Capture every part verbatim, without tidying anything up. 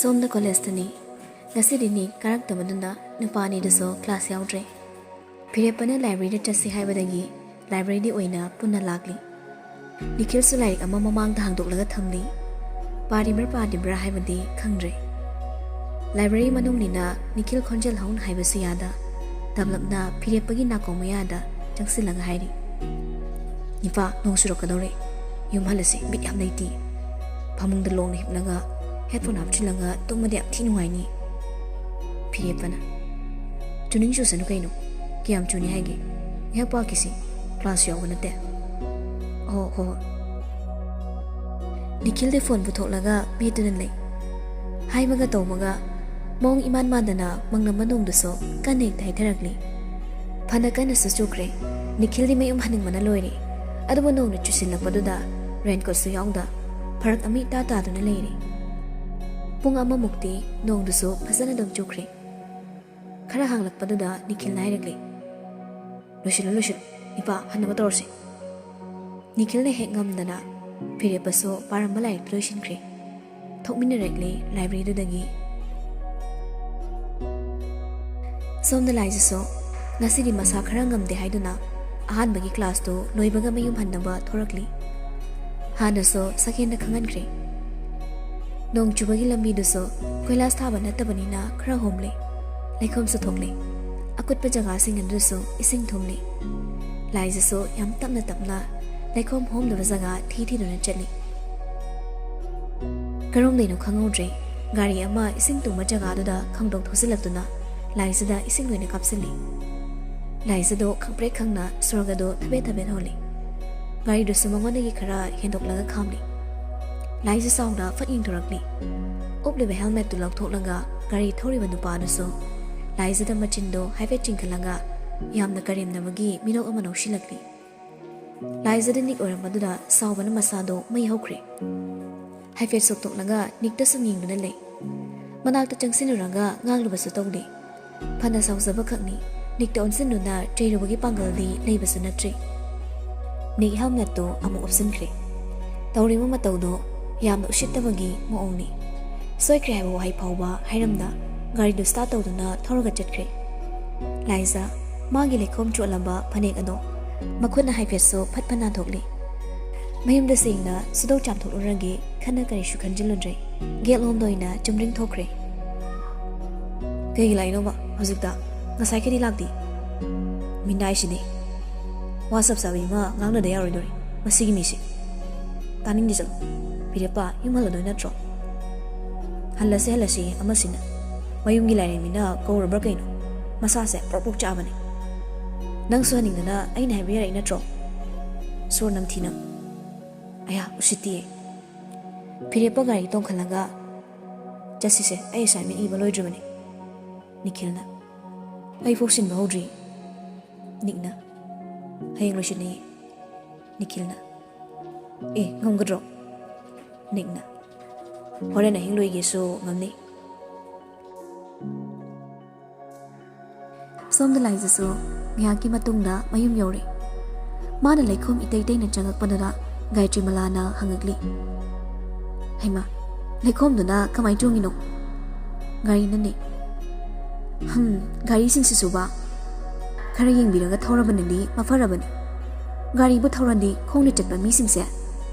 ꯁꯣꯝꯗ ꯀꯣꯂꯦꯖꯇꯅꯤ꯫ ꯉꯁꯤꯗꯤ ꯅꯤꯛ ꯀꯥꯔꯛꯇꯕꯗꯨꯅ ꯅꯨꯄꯥ ꯑꯅꯤꯗꯨꯁꯨ ꯀ꯭ꯂꯥꯁ ꯌꯥꯎꯗ꯭ꯔꯦ꯫ ꯐꯤꯔꯦꯞꯄꯅ ꯂꯥꯏꯕ꯭ꯔꯦꯔꯤꯗ ꯆꯠꯁꯤ ꯍꯥꯏꯕꯗꯒꯤ ꯂꯥꯏꯕ꯭ꯔꯦꯔꯤꯗ ꯑꯣꯏꯅ ꯄꯨꯟꯅ ꯂꯥꯛꯂꯤ꯫ ꯅꯤꯈꯤꯜꯁꯨ ꯂꯥꯏꯔꯤꯛ ꯑꯃ ꯃꯃꯥꯡꯗ ꯍꯥꯡꯗꯣꯛꯂꯒ ꯊꯝꯂꯤ꯫ ꯄꯥꯔꯤꯕ꯭ꯔꯥ ꯄꯥꯗ꯭ꯔꯤꯕ꯭ꯔꯥ ꯍꯥꯏꯕꯗꯤ ꯈꯪꯗ꯭ꯔꯦ꯫ ꯂꯥꯏꯕ꯭ꯔꯦꯔꯤ ꯃꯅꯨꯡꯅꯤꯅ ꯅꯤꯈꯤꯜ ꯈꯣꯟꯖꯦꯜ ꯍꯧꯅ ꯍꯥꯏꯕꯁꯨ ꯌꯥꯗ, ꯇꯞꯂꯞꯅ ꯐꯤꯔꯦꯞꯄꯒꯤ ꯅꯥꯀꯣꯡ ꯃꯌꯥꯗ ꯆꯪꯁꯤꯜꯂꯒ ꯍꯥꯏꯔꯤ, "ꯅꯤꯄꯥ, ꯅꯣꯡ ꯆꯨꯔꯛꯀꯗꯧꯔꯦ꯫ ꯌꯨꯝ ꯍꯜꯂꯁꯤ, ꯕꯤꯠ ꯌꯥꯝ ꯂꯩꯇꯦ꯫" ꯐꯃꯨꯡꯗ ꯂꯣꯡꯅ ꯍꯤꯞꯂꯒ ꯍꯦꯠꯐꯣꯟ ꯍꯥꯞꯆꯤꯜꯂꯒ ꯇꯨꯝꯃꯗꯤ ꯌꯥꯝ ꯊꯤ ꯅꯨꯡꯉꯥꯏꯅꯤ꯫ ꯐꯤꯔꯦꯞꯄꯅ, "ꯆꯨꯅꯤꯡ ꯆꯨꯁꯅꯨ ꯀꯩꯅꯣ, ꯀꯌꯥꯝ ꯆꯨꯅꯤ ꯍꯥꯏꯒꯦ? ꯉꯥꯏꯍꯥꯛ ꯄꯥꯈꯤꯁꯤ, ꯀ꯭ꯂꯥꯁ ꯌꯥꯎꯕ ꯅꯠꯇꯦ꯫" "ꯑꯣ, ꯍꯣ, ꯍꯣꯏ꯫" ꯅꯤꯈꯤꯜꯗꯤ ꯐꯣꯟ ꯄꯨꯊꯣꯛꯂꯒ ꯃꯦꯠꯇꯨꯅ ꯂꯩ꯫ ꯍꯥꯏꯕꯒ ꯇꯧꯕꯒ ꯃꯑꯣꯡ ꯏꯃꯥꯟ ꯃꯥꯟꯗꯅ ꯃꯪꯂꯝꯕ ꯅꯣꯡꯗꯨꯁꯨ ꯀꯟꯅ ꯍꯦꯛꯇ ꯍꯩꯊꯔꯛꯂꯤ꯫ ꯐꯅ ꯀꯟꯅꯁꯨ ꯆꯨꯈ꯭ꯔꯦ꯫ ꯅꯤꯈꯤꯜꯗꯤ ꯃꯌꯨꯝ ꯍꯟꯅꯤꯡꯕꯅ ꯂꯣꯏꯔꯦ꯫ ꯑꯗꯨꯕꯨ ꯅꯣꯡꯅ ꯆꯨꯁꯤꯜꯂꯛꯄꯗꯨꯗ ꯔꯦꯟꯀꯣꯠꯁꯨ ꯌꯥꯎꯗ ꯐꯔꯛ ꯑꯃ ꯏꯇꯥ ꯇꯥꯗꯨꯅ ꯂꯩꯔꯦ꯫ ꯄꯨꯡ ꯑꯃꯃꯨꯛꯇꯤ ꯅꯣꯡꯗꯨꯁꯨ ꯐꯖꯅ ꯑꯗꯨꯝ ꯆꯨꯈ꯭ꯔꯦ꯫ ꯈꯔ ꯍꯥꯡꯂꯛꯄꯗꯨꯗ ꯅꯤꯈꯤꯜꯅ ꯍꯥꯏꯔꯛꯂꯦ, "ꯂꯣꯏꯁꯤꯜꯂꯨ, ꯂꯣꯏꯁꯤꯜꯂꯨ, ꯅꯤꯄꯥ, ꯍꯟꯅꯕ ꯇꯧꯔꯁꯤ꯫" ꯅꯤꯈꯤꯜꯅ ꯍꯦꯛ ꯉꯝꯗꯅ ꯐꯤꯔꯦꯞꯄꯁꯨ ꯄꯥꯔꯝꯕ ꯂꯥꯏꯔꯤꯛꯇꯨ ꯂꯣꯏꯁꯤꯟꯈ꯭ꯔꯦ꯫ ꯊꯣꯛꯃꯤꯟꯅꯔꯛꯂꯦ ꯂꯥꯏꯕ꯭ꯔꯦꯔꯤꯗꯨꯗꯒꯤ꯫ ꯁꯣꯝꯗ ꯂꯥꯏꯖꯁꯨ ꯉꯁꯤꯗꯤ ꯃꯁꯥ ꯈꯔ ꯉꯝꯗꯦ ꯍꯥꯏꯗꯨꯅ ꯑꯍꯥꯟꯕꯒꯤ ꯀ꯭ꯂꯥꯁꯇꯨ ꯂꯣꯏꯕꯒ ꯃꯌꯨꯝ ꯍꯟꯅꯕ ꯊꯣꯔꯛꯂꯤ꯫ ꯍꯥꯟꯅꯁꯨ ꯁꯀꯦꯟꯗ ꯈꯪꯍꯟꯈ꯭ꯔꯦ꯫ ꯅꯣꯡ ꯆꯨꯕꯒꯤ ꯂꯝꯕꯤꯗꯨꯁꯨ ꯀꯣꯏꯂꯥꯁ ꯊꯥꯕ ꯅꯠꯇꯕꯅꯤꯅ ꯈꯔ ꯍꯣꯝꯂꯦ꯫ ꯂꯩꯈꯣꯝꯁꯨ ꯊꯣꯛꯂꯦ꯫ ꯑꯀꯨꯠꯄ ꯖꯒꯥꯁꯤꯡ ꯑꯗꯨꯁꯨ ꯏꯁꯤꯡ ꯊꯨꯝꯂꯦ꯫ ꯂꯥꯏꯖꯁꯨ ꯌꯥꯝ ꯇꯞꯅ ꯇꯞꯅ ꯂꯩꯈꯣꯝ ꯍꯣꯝꯗꯕ ꯖꯒꯥ ꯊꯤ ꯊꯤꯗꯨꯅ ꯆꯠꯂꯤ꯫ ꯀꯔꯣꯝꯗꯩꯅꯣ ꯈꯪꯍꯧꯗ꯭ꯔꯦ, ꯒꯥꯔꯤ ꯑꯃ ꯏꯁꯤꯡ ꯇꯨꯡꯕ ꯖꯒꯥꯗꯨꯗ ꯈꯪꯗꯣꯛ ꯊꯣꯛꯆꯤꯜꯂꯛꯇꯨꯅ ꯂꯥꯏꯖꯗ ꯏꯁꯤꯡ ꯂꯣꯏꯅ ꯀꯥꯞꯁꯤꯜꯂꯤ꯫ ꯂꯥꯏꯖꯗꯣ ꯈꯪꯄ꯭ꯔꯦꯛ ꯈꯪꯅ ꯁꯣꯔꯒꯗꯣ ꯊꯕꯦꯠ ꯊꯕꯦꯠ ꯍꯣꯜꯂꯤ꯫ ꯒꯥꯔꯤꯗꯨꯁꯨ ꯃꯉꯣꯟꯗꯒꯤ ꯈꯔ ꯍꯦꯟꯗꯣꯛꯂꯒ ꯈꯥꯝꯂꯤ꯫ ꯂꯥꯏꯖ ꯆꯥꯎꯅ ꯐꯠ ꯌꯦꯡꯊꯣꯔꯛꯂꯤ꯫ ꯎꯞꯂꯤꯕ ꯍꯦꯜꯃꯦꯠꯇꯨ ꯂꯧꯊꯣꯛꯂꯒ ꯒꯥꯔꯤ ꯊꯧꯔꯤꯕ ꯅꯨꯄꯥꯗꯨꯁꯨ ꯂꯥꯏꯖꯗ ꯃꯆꯤꯟꯗꯣ ꯍꯥꯏꯐꯦꯠ ꯆꯤꯡꯈꯠꯂꯒ ꯌꯥꯝꯅ ꯀꯔꯦꯝꯅꯕꯒꯤ ꯃꯤꯅꯣꯛ ꯑꯃ ꯅꯣꯛꯁꯤꯜꯂꯛꯂꯤ꯫ ꯂꯥꯏꯖꯗ ꯅꯤꯛ ꯑꯣꯏꯔꯝꯕꯗꯨꯗ ꯁꯥꯎꯕꯅ ꯃꯁꯥꯗꯣ ꯃꯩ ꯍꯧꯈ꯭ꯔꯦ꯫ ꯍꯥꯏꯐꯦꯠ ꯁꯣꯛꯇꯣꯛꯂꯒ ꯅꯤꯛꯇ ꯁꯨꯝ ꯌꯦꯡꯗꯨꯅ ꯂꯩ꯫ ꯃꯅꯥꯛꯇ ꯆꯪꯁꯤꯜꯂꯨꯔꯒ ꯉꯥꯡꯂꯨꯕꯁꯨ ꯇꯧꯗꯦ꯫ ꯐꯅ ꯁꯥꯎꯖꯕ ꯈꯛꯅꯤ, ꯅꯤꯛꯇ ꯑꯣꯟꯁꯤꯟꯗꯨꯅ ꯆꯩꯔꯨꯕꯒꯤ ꯄꯥꯡꯒꯜꯗꯤ ꯂꯩꯕꯁꯨ ꯅꯠꯇ꯭ꯔꯤ꯫ ꯅꯤꯛ ꯍꯦꯜꯃꯦꯠꯇꯨ ꯑꯃꯨꯛ ꯎꯞꯁꯤꯟꯈ꯭ꯔꯦ꯫ ꯇꯧꯔꯤꯕ ꯃꯇꯧꯗꯣ ꯌꯥꯝꯅ ꯎꯁꯤꯠꯇꯕꯒꯤ ꯃꯑꯣꯡꯅꯤ꯫ ꯁꯣꯏꯈ꯭ꯔꯦ ꯍꯥꯏꯕ ꯋꯥꯍꯩ ꯐꯥꯎꯕ ꯍꯥꯏꯔꯝꯗ ꯒꯥꯔꯤꯗꯨ ꯁ꯭ꯇꯥꯔꯠ ꯇꯧꯗꯨꯅ ꯊꯧꯔꯒ ꯆꯠꯈ꯭ꯔꯦ꯫ ꯂꯥꯏꯖꯥ ꯃꯥꯒꯤ ꯂꯩꯈꯣꯝ ꯆꯣꯠꯂꯝꯕ ꯐꯅꯦꯛ ꯑꯗꯣ ꯃꯈꯨꯠꯅ ꯍꯥꯏꯐꯦꯠꯁꯨ ꯐꯠ ꯐꯠ ꯅꯥꯟꯊꯣꯛꯂꯤ꯫ ꯃꯌꯨꯝꯗ ꯁꯦꯡꯅ ꯁꯨꯗꯣꯛ ꯆꯥꯝꯊꯣꯛꯂꯨꯔꯒꯦ ꯈꯟꯅ ꯀꯔꯤꯁꯨ ꯈꯟꯖꯤꯜꯂꯨꯗ꯭ꯔꯦ꯫ ꯒꯦꯠ ꯂꯣꯝꯗ ꯑꯣꯏꯅ ꯆꯨꯝꯗ꯭ꯔꯤꯡ ꯊꯣꯛꯈ꯭ꯔꯦ꯫ "ꯀꯩꯒꯤ ꯂꯥꯛꯏꯅꯣꯕ ꯍꯧꯖꯤꯛꯇ? ꯉꯁꯥꯏꯈꯩꯗꯤ ꯂꯥꯛꯇꯦ?" ꯃꯤꯅꯥꯏꯁꯤꯗꯤ꯫ ꯋꯥ ꯆꯞ ꯆꯥꯕꯤ ꯑꯃ ꯉꯥꯡꯅꯗ ꯌꯥꯔꯣꯏꯗꯣꯔꯤ ꯃꯁꯤꯒꯤ ꯃꯤꯁꯦ꯫ ꯇꯥꯅꯤꯡꯗꯦ, ꯆꯠꯂꯣ꯫ ꯐꯤꯔꯦꯞꯄ ꯌꯨꯝ ꯍꯜꯂꯗꯣꯏ ꯅꯠꯇ꯭ꯔꯣ? "ꯍꯜꯂꯁꯦ, ꯍꯜꯂꯁꯦ ꯑꯃꯁꯤꯅ꯫ ꯃꯌꯨꯝꯒꯤ ꯂꯥꯏꯔꯦꯝꯕꯤꯅ ꯀꯧꯔꯕ꯭ꯔꯥ ꯀꯩꯅꯣ? ꯃꯁꯥꯁꯦ ꯄ꯭ꯔꯣꯛ ꯄ꯭ꯔꯣꯛ ꯆꯥꯛꯑꯕꯅꯦ꯫ ꯅꯪꯁꯨ ꯍꯟꯅꯤꯡꯗꯅ ꯑꯩꯅ ꯍꯥꯏꯕ ꯌꯥꯔꯛꯏ ꯅꯠꯇ꯭ꯔꯣ? ꯁꯣꯔ ꯅꯝꯊꯤ ꯅꯪ꯫ ꯑꯌꯥ, ꯎꯁꯤꯠꯇꯤꯌꯦ꯫" ꯐꯤꯔꯦꯞꯄ ꯒꯥꯔꯤ ꯇꯣꯡꯈꯠꯂꯒ, "ꯆꯠꯁꯤꯁꯦ, ꯑꯩ ꯑꯦꯁꯥꯏꯟꯃꯦꯟ ꯏꯕ ꯂꯣꯏꯗ꯭ꯔꯤꯕꯅꯤ꯫" ꯅꯤꯈꯤꯜꯅ, "ꯑꯩ ꯐꯥꯎ ꯁꯤꯟꯕ ꯍꯧꯗ꯭ꯔꯤ꯫" ꯅꯤꯛꯅ, "ꯍꯌꯦꯡ ꯂꯣꯏꯁꯤꯟꯅꯤꯌꯦ꯫" ꯅꯤꯈꯤꯜꯅ, "ꯑꯦ, ꯉꯝꯒꯗ꯭ꯔꯣ?" ꯅꯤꯛꯅ, "ꯍꯣꯔꯦꯟ ꯑꯍꯤꯡ ꯂꯣꯏꯒꯦꯁꯨ ꯉꯝꯅꯤ꯫" ꯁꯣꯝꯗ ꯂꯥꯏꯖꯁꯨ ꯉꯥꯏꯍꯥꯛꯀꯤ ꯃꯇꯨꯡꯗ ꯃꯌꯨꯝ ꯌꯧꯔꯦ꯫ ꯃꯥꯅ ꯂꯩꯈꯣꯝ ꯏꯇꯩ ꯇꯩꯅ ꯆꯪꯉꯛꯄꯗꯨꯗ ꯒꯥꯌꯇ꯭ꯔꯤꯃꯂꯥꯅ ꯍꯪꯉꯛꯂꯤ, "ꯍꯩꯃꯥ, ꯂꯩꯈꯣꯝꯗꯨꯅ ꯀꯃꯥꯏ ꯆꯣꯡꯉꯤꯅꯣ?" "ꯒꯥꯔꯤꯅꯅꯦ꯫" "ꯍꯝ, ꯒꯥꯔꯤꯁꯤꯡꯁꯤꯁꯨꯕ ꯈꯔ ꯌꯦꯡꯕꯤꯔꯒ ꯊꯧꯔꯕꯅꯗꯤ ꯃꯐꯔꯕꯅꯤ꯫ ꯒꯥꯔꯤꯕꯨ ꯊꯧꯔꯗꯤ ꯈꯣꯡꯅ ꯆꯠꯄ ꯃꯤꯁꯤꯡꯁꯦ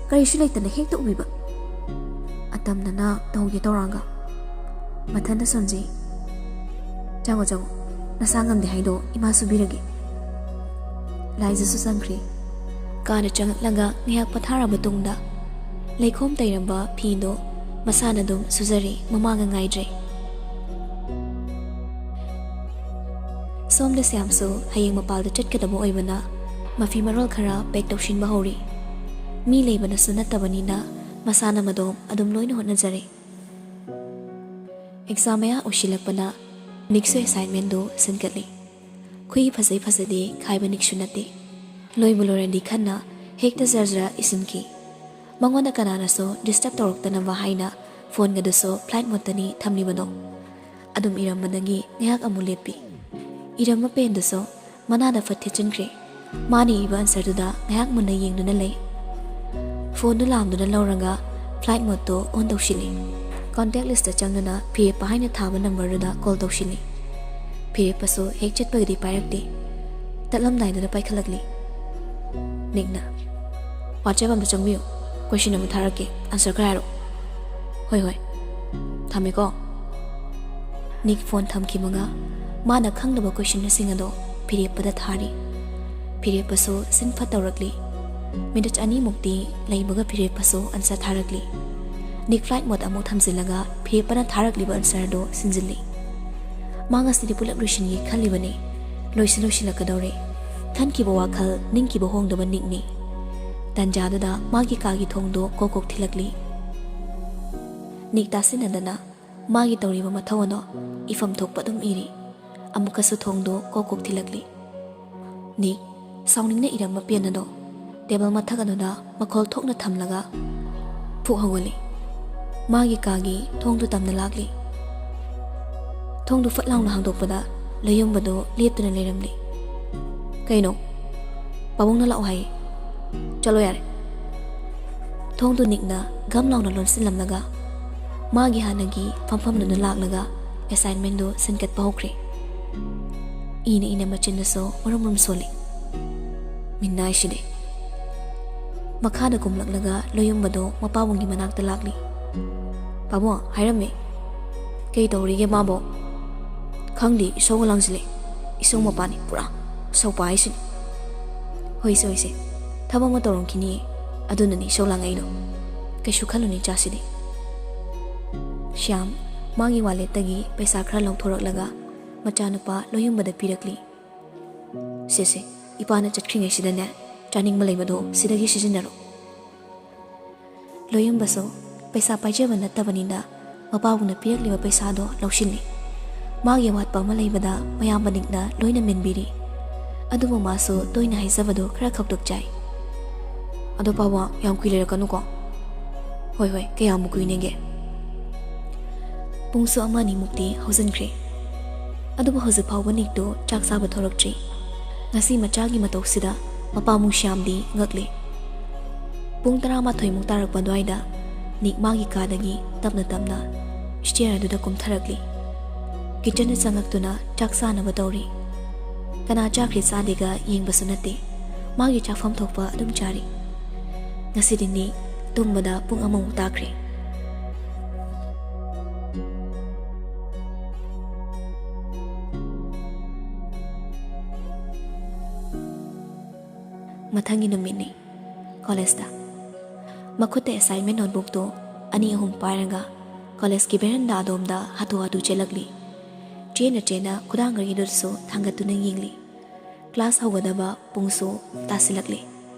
ꯀꯔꯤꯁꯨ ꯂꯩꯇꯅ ꯍꯦꯛꯇ ꯎꯕꯤꯕ꯫ ꯑꯇꯝꯅꯅ ꯇꯧꯒꯦ ꯇꯧꯔꯒ꯫" ꯃꯊꯟꯇ ꯁꯣꯟꯖꯩ꯫ "ꯆꯪꯉꯣ, ꯆꯪꯉꯣ꯫ ꯅꯁꯥ ꯉꯝꯗꯦ ꯍꯥꯏꯗꯣ ꯏꯃꯥ ꯁꯨꯕꯤꯔꯒꯦ꯫" ꯂꯥꯏꯖꯁꯨ ꯆꯪꯈ꯭ꯔꯦ꯫ ꯀꯥꯗ ꯆꯪꯂꯛꯂꯒ ꯉꯥꯏꯍꯥꯛ ꯄꯣꯊꯥꯔꯕ ꯇꯨꯡꯗ ꯂꯩꯈꯣꯝ ꯇꯩꯔꯝꯕ ꯐꯤꯗꯣ ꯃꯁꯥꯅ ꯑꯗꯨꯝ ꯁꯨꯖꯔꯦ, ꯃꯃꯥꯒ ꯉꯥꯏꯗ꯭ꯔꯦ꯫ ꯁꯣꯝꯗ ꯁ꯭ꯌꯥꯝꯁꯨ ꯍꯌꯦꯡ ꯃꯄꯥꯜꯗ ꯆꯠꯀꯗꯕ ꯑꯣꯏꯕꯅ ꯃꯐꯤ ꯃꯔꯣꯜ ꯈꯔ ꯄꯦꯛ ꯇꯧꯁꯤꯟꯕ ꯍꯧꯔꯤ꯫ ꯃꯤ ꯂꯩꯕꯅꯁꯨ ꯅꯠꯇꯕꯅꯤꯅ ꯃꯁꯥꯅ ꯃꯗꯣꯝ ꯑꯗꯨꯝ ꯂꯣꯏꯅ ꯍꯣꯠꯅꯖꯔꯦ꯫ ꯑꯦꯛꯖꯥꯝ ꯃꯌꯥ ꯑꯣꯏꯁꯤꯜꯂꯛꯄꯅ ꯅꯤꯛꯁꯨ ꯑꯦꯁꯥꯏꯟꯃꯦꯟꯗꯨ ꯁꯤꯟꯒꯠꯂꯤ꯫ ꯈꯨꯏ ꯐꯖꯩ ꯐꯖꯗꯦ ꯈꯥꯏꯕ ꯅꯤꯛꯁꯨ ꯅꯠꯇꯦ꯫ ꯂꯣꯏꯕꯨ ꯂꯣꯏꯔꯗꯤ ꯈꯟꯅ ꯍꯦꯛꯇ ꯖꯔ ꯖꯔ ꯏꯁꯤꯟꯈꯤ꯫ ꯃꯉꯣꯟꯗ ꯀꯅꯥꯅꯁꯨ ꯗꯤꯁꯇꯔꯕ ꯇꯧꯔꯛꯇꯅꯕ ꯍꯥꯏꯅ ꯐꯣꯟꯒꯗꯨꯁꯨ ꯐ꯭ꯂꯥꯏꯠ ꯃꯣꯗꯇꯅꯤ ꯊꯝꯂꯤꯕꯗꯣ꯫ ꯑꯗꯨꯝ ꯏꯔꯝꯕꯗꯒꯤ ꯉꯥꯏꯍꯥꯛ ꯑꯃꯨꯛ ꯂꯦꯞꯄꯤ꯫ ꯏꯔꯝꯕ ꯄꯦꯟꯗꯨꯁꯨ ꯃꯅꯥꯗ ꯐꯠ ꯊꯦꯠꯆꯤꯟꯈ꯭ꯔꯦ꯫ ꯃꯥꯅ ꯏꯕ ꯑꯟꯁꯔꯗꯨꯗ ꯉꯥꯏꯍꯥꯛ ꯃꯨꯟꯅ ꯌꯦꯡꯗꯨꯅ ꯂꯩ꯫ ꯐꯣꯟꯗꯨ ꯂꯥꯝꯗꯨꯅ ꯂꯧꯔꯒ ꯐ꯭ꯂꯥꯏꯠ ꯃꯣꯗꯇꯣ ꯑꯣꯟ ꯇꯧꯁꯤꯜꯂꯤ꯫ ꯀꯣꯟꯇꯦꯛ ꯂꯤꯁꯇ ꯆꯪꯗꯨꯅ ꯐꯤꯔꯦꯞꯄ ꯍꯥꯏꯅ ꯊꯥꯕ ꯅꯝꯕꯔꯗꯨꯗ ꯀꯣꯜ ꯇꯧꯁꯤꯜꯂꯤ꯫ ꯐꯤꯔꯦꯞꯄꯁꯨ ꯍꯦꯛ ꯆꯠꯄꯒꯗꯤ ꯄꯥꯏꯔꯛꯇꯦ꯫ ꯇꯠꯂꯝꯗꯥꯏꯗꯨꯗ ꯄꯥꯏꯈꯠꯂꯛꯂꯤ꯫ ꯅꯤꯛꯅ, "WhatsApp ꯑꯝꯇ ꯆꯪꯕꯤꯌꯨ, ꯀꯣꯏꯁꯟ ꯑꯃ ꯊꯥꯔꯛꯀꯦ, ꯑꯟꯁꯔ ꯈꯔ ꯍꯥꯏꯔꯛꯑꯣ꯫" "ꯍꯣꯏ ꯍꯣꯏ, ꯊꯝꯃꯦꯀꯣ꯫" ꯅꯤꯛ ꯐꯣꯟ ꯊꯝꯈꯤꯕꯒ ꯃꯥꯅ ꯈꯪꯗꯕ ꯀꯣꯏꯁꯟꯁꯤꯡ ꯑꯗꯣ ꯐꯤꯔꯦꯞꯄꯗ ꯊꯥꯔꯤ꯫ ꯐꯤꯔꯦꯞꯄꯁꯨ ꯁꯤꯟ ꯐꯠ ꯇꯧꯔꯛꯂꯤ꯫ ꯃꯤꯅꯤꯠ ꯑꯅꯤꯃꯨꯛꯇꯤ ꯂꯩꯕꯒ ꯐꯤꯔꯦꯞꯄꯁꯨ ꯑꯟꯁꯔ ꯊꯥꯔꯛꯂꯤ꯫ ꯅꯤꯛ ꯐ꯭ꯂꯥꯏꯠ ꯃꯣꯗ ꯑꯃꯨꯛ ꯊꯝꯖꯤꯜꯂꯒ ꯐꯤꯔꯦꯞꯄꯅ ꯊꯥꯔꯛꯂꯤꯕ ꯑꯟꯁꯔꯗꯣ ꯁꯤꯟꯖꯤꯜꯂꯤ꯫ ꯃꯥ ꯉꯁꯤꯗꯤ ꯄꯨꯂꯞ ꯂꯣꯏꯁꯤꯟꯒꯦ ꯈꯜꯂꯤꯕꯅꯤ꯫ ꯂꯣꯏꯁꯨ ꯂꯣꯏꯁꯤꯜꯂꯛꯀꯗꯧꯔꯦ꯫ ꯈꯟꯈꯤꯕ ꯋꯥꯈꯜ ꯅꯤꯡꯈꯤꯕ ꯍꯣꯡꯗꯕ ꯅꯤꯛꯅꯤ꯫ ꯇꯟꯖꯥꯗꯨꯗ ꯃꯥꯒꯤ ꯀꯥꯒꯤ ꯊꯣꯡꯗꯣ ꯀꯣꯛ ꯀꯣꯛ ꯊꯤꯜꯂꯛꯂꯤ꯫ ꯅꯤꯛ ꯇꯥꯁꯤꯟꯅꯗꯅ ꯃꯥꯒꯤ ꯇꯧꯔꯤꯕ ꯃꯊꯧ ꯑꯗꯣ ꯏꯐꯝ ꯊꯣꯛꯄ ꯑꯗꯨꯝ ꯏꯔꯤ꯫ ꯑꯃꯨꯛꯀꯁꯨ ꯊꯣꯡꯗꯣ ꯀꯣꯛ ꯀꯣꯛ ꯊꯤꯜꯂꯛꯂꯤ꯫ ꯅꯤꯛ ꯁꯥꯎꯅꯤꯡꯅ ꯏꯔꯝꯕ ꯄꯦꯟ ꯑꯗꯣ ꯇꯦꯕꯜ ꯃꯊꯛ ꯑꯗꯨꯗ ꯃꯈꯣꯜ ꯊꯣꯛꯅ ꯊꯝꯂꯒ ꯐꯨꯛ ꯍꯧꯒꯠꯂꯤ꯫ ꯃꯥꯒꯤ ꯀꯥꯒꯤ ꯊꯣꯡꯗꯨ ꯇꯝꯅ ꯂꯥꯛꯂꯤ꯫ ꯊꯣꯡꯗꯨ ꯐꯠ ꯂꯥꯎꯅ ꯍꯥꯡꯗꯣꯛꯄꯗ ꯂꯌꯨꯝꯕꯗꯨ ꯂꯦꯞꯇꯨꯅ ꯂꯩꯔꯝꯂꯤ꯫ "ꯀꯩꯅꯣ? ꯄꯥꯕꯨꯡꯅ ꯂꯥꯛꯑꯣ ꯍꯥꯏꯌꯦ꯫ ꯆꯠꯂꯣ ꯌꯥꯔꯦ꯫" ꯊꯣꯡꯗꯨ ꯅꯤꯛꯅ ꯒꯝ ꯂꯥꯎꯅ ꯂꯣꯟꯁꯤꯜꯂꯝꯂꯒ ꯃꯥꯒꯤ ꯍꯥꯟꯅꯒꯤ ꯐꯝꯐꯝꯗꯨꯗ ꯂꯥꯛꯂꯒ ꯑꯦꯁꯥꯏꯟꯃꯦꯟꯗꯨ ꯁꯤꯟꯀꯠꯄ ꯍꯧꯈ꯭ꯔꯦ꯫ ꯏꯅ ꯏꯅ ꯃꯆꯤꯟꯗꯁꯨ ꯃꯔꯨꯝ ꯃꯔꯨꯝ ꯁꯣꯜꯂꯤ꯫ ꯃꯤꯅꯥꯏꯁꯤꯗꯤ꯫ ꯃꯈꯥꯗ ꯀꯨꯝꯂꯛꯂꯒ ꯂꯣꯌꯨꯝꯕꯗꯣ ꯃꯄꯥꯕꯨꯡꯒꯤ ꯃꯅꯥꯛꯇ ꯂꯥꯛꯂꯤ꯫ "ꯄꯥꯕꯨꯡ ꯍꯥꯏꯔꯝꯃꯦ꯫" "ꯀꯩ ꯇꯧꯔꯤꯒꯦ ꯃꯥꯕꯣ?" "ꯈꯪꯗꯦ, ꯏꯁꯧꯒ ꯂꯥꯡꯁꯤꯜꯂꯦ꯫ ꯏꯁꯧ ꯃꯄꯥꯅꯤ ꯄꯨꯔꯥ꯫ ꯏꯁꯧꯄꯥ ꯍꯥꯏꯁꯤꯅꯤ꯫" "ꯍꯣꯏꯁꯦ, ꯍꯣꯏꯁꯦ, ꯊꯕꯛ ꯑꯃ ꯇꯧꯔꯝꯈꯤꯅꯤꯌꯦ꯫ ꯑꯗꯨꯅꯅꯤ ꯏꯁꯧ ꯂꯥꯡꯉꯛꯏꯗꯣ꯫ ꯀꯩꯁꯨ ꯈꯜꯂꯨꯅꯨ ꯏꯆꯥꯁꯤꯗꯤ꯫" ꯁ꯭ꯌꯥꯝ ꯃꯥꯒꯤ ꯋꯥꯂꯦꯠꯇꯒꯤ ꯄꯩꯁꯥ ꯈꯔ ꯂꯧꯊꯣꯔꯛꯂꯒ ꯃꯆꯥꯅꯨꯄꯥ ꯂꯣꯌꯨꯝꯕꯗ ꯄꯤꯔꯛꯂꯤ꯫ "ꯁꯦ ꯁꯦ, ꯏꯄꯥꯅ ꯆꯠꯈ꯭ꯔꯤꯉꯩꯁꯤꯗꯅꯦ, ꯆꯥꯅꯤꯡꯕ ꯂꯩꯕꯗꯣ ꯁꯤꯗꯒꯤ ꯁꯤꯖꯤꯟꯅꯔꯣ꯫" ꯂꯣꯌꯨꯝꯕꯁꯨ ꯄꯩꯁꯥ ꯄꯥꯏꯖꯕ ꯅꯠꯇꯕꯅꯤꯅ ꯃꯄꯥꯕꯨꯡꯅ ꯄꯤꯔꯛꯂꯤꯕ ꯄꯩꯁꯥꯗꯣ ꯂꯧꯁꯤꯜꯂꯤ꯫ ꯃꯥꯒꯤ ꯑꯋꯥꯠꯄ ꯑꯃ ꯂꯩꯕꯗ ꯃꯌꯥꯝꯕ ꯅꯤꯛꯅ ꯂꯣꯏꯅ ꯃꯦꯟꯕꯤꯔꯤ꯫ ꯑꯗꯨꯕꯨ ꯃꯥꯁꯨ ꯇꯣꯏꯅ ꯍꯥꯏꯖꯕꯗꯨ ꯈꯔ ꯈꯧꯇꯛ ꯆꯥꯏ꯫ "ꯑꯗꯣ ꯄꯥꯕꯨꯡ, ꯌꯥꯝ ꯀꯨꯏ ꯂꯩꯔꯛꯀꯅꯨꯀꯣ꯫" "ꯍꯣꯏ ꯍꯣꯏ, ꯀꯌꯥꯝꯕꯨ ꯀꯨꯏꯅꯦꯒꯦ?" ꯄꯨꯡꯁꯨ ꯑꯃ ꯑꯅꯤꯃꯨꯛꯇꯤ ꯍꯧꯖꯤꯟꯈ꯭ꯔꯦ꯫ ꯑꯗꯨꯕꯨ ꯍꯧꯖꯤꯛ ꯐꯥꯎꯕ ꯅꯤꯛꯇꯨ ꯆꯥꯛ ꯆꯥꯕ ꯊꯣꯔꯛꯇ꯭ꯔꯤ꯫ ꯉꯁꯤ ꯃꯆꯥꯒꯤ ꯃꯇꯧꯁꯤꯗ ꯃꯄꯥ ꯃꯨꯡꯁ꯭ꯌꯥꯝꯗꯤ ꯉꯛꯂꯦ꯫ ꯄꯨꯡ ꯇꯔꯥꯃꯥꯊꯣꯏꯃꯨꯛ ꯇꯥꯔꯛꯄ ꯑꯗꯨꯋꯥꯏꯗ ꯅꯤꯛ ꯃꯥꯒꯤ ꯀꯥꯗꯒꯤ ꯇꯞꯅ ꯇꯞꯅ ꯁ꯭ꯇꯦꯌꯔ ꯑꯗꯨꯗ ꯀꯨꯝꯊꯔꯛꯂꯤ꯫ ꯀꯤꯆꯟꯗ ꯆꯪꯂꯛꯇꯨꯅ ꯆꯥꯛ ꯆꯥꯅꯕ ꯇꯧꯔꯤ꯫ ꯀꯅꯥ ꯆꯥꯈ꯭ꯔꯦ ꯆꯥꯗꯦꯒ ꯌꯦꯡꯕꯁꯨ ꯅꯠꯇꯦ꯫ ꯃꯥꯒꯤ ꯆꯥꯐꯝ ꯊꯣꯛꯄ ꯑꯗꯨꯝ ꯆꯥꯔꯤ꯫ ꯉꯁꯤꯗꯤ ꯅꯤꯛ ꯇꯨꯝꯕꯗ ꯄꯨꯡ ꯑꯃꯃꯨꯛ ꯇꯥꯈ꯭ꯔꯦ꯫ ꯃꯊꯪꯒꯤ ꯅꯨꯃꯤꯠꯅꯤ꯫ ꯀꯣꯂꯦꯖꯇ꯫ ꯃꯈꯨꯠꯇ ꯑꯦꯁꯥꯏꯟꯃꯦꯟ ꯅꯣꯠꯕꯨꯛꯇꯨ ꯑꯅꯤ ꯑꯍꯨꯝ ꯄꯥꯏꯔꯒ ꯀꯣꯂꯦꯖꯀꯤ ꯕꯦꯔꯟꯗꯥ ꯑꯗꯣꯝꯗ ꯍꯥꯊꯨ ꯍꯥꯊꯨ ꯆꯦꯜꯂꯛꯂꯤ꯫ ꯆꯦꯟꯅ ꯆꯦꯟꯅ ꯈꯨꯗꯥꯡꯒꯔꯤꯗꯨꯁꯨ ꯊꯥꯡꯒꯠꯇꯨꯅ ꯌꯦꯡꯂꯤ꯫ ꯀ꯭ꯂꯥꯁ ꯍꯧꯒꯗꯕ ꯄꯨꯡꯁꯨ ꯇꯥꯁꯤꯜꯂꯛꯂꯤ꯫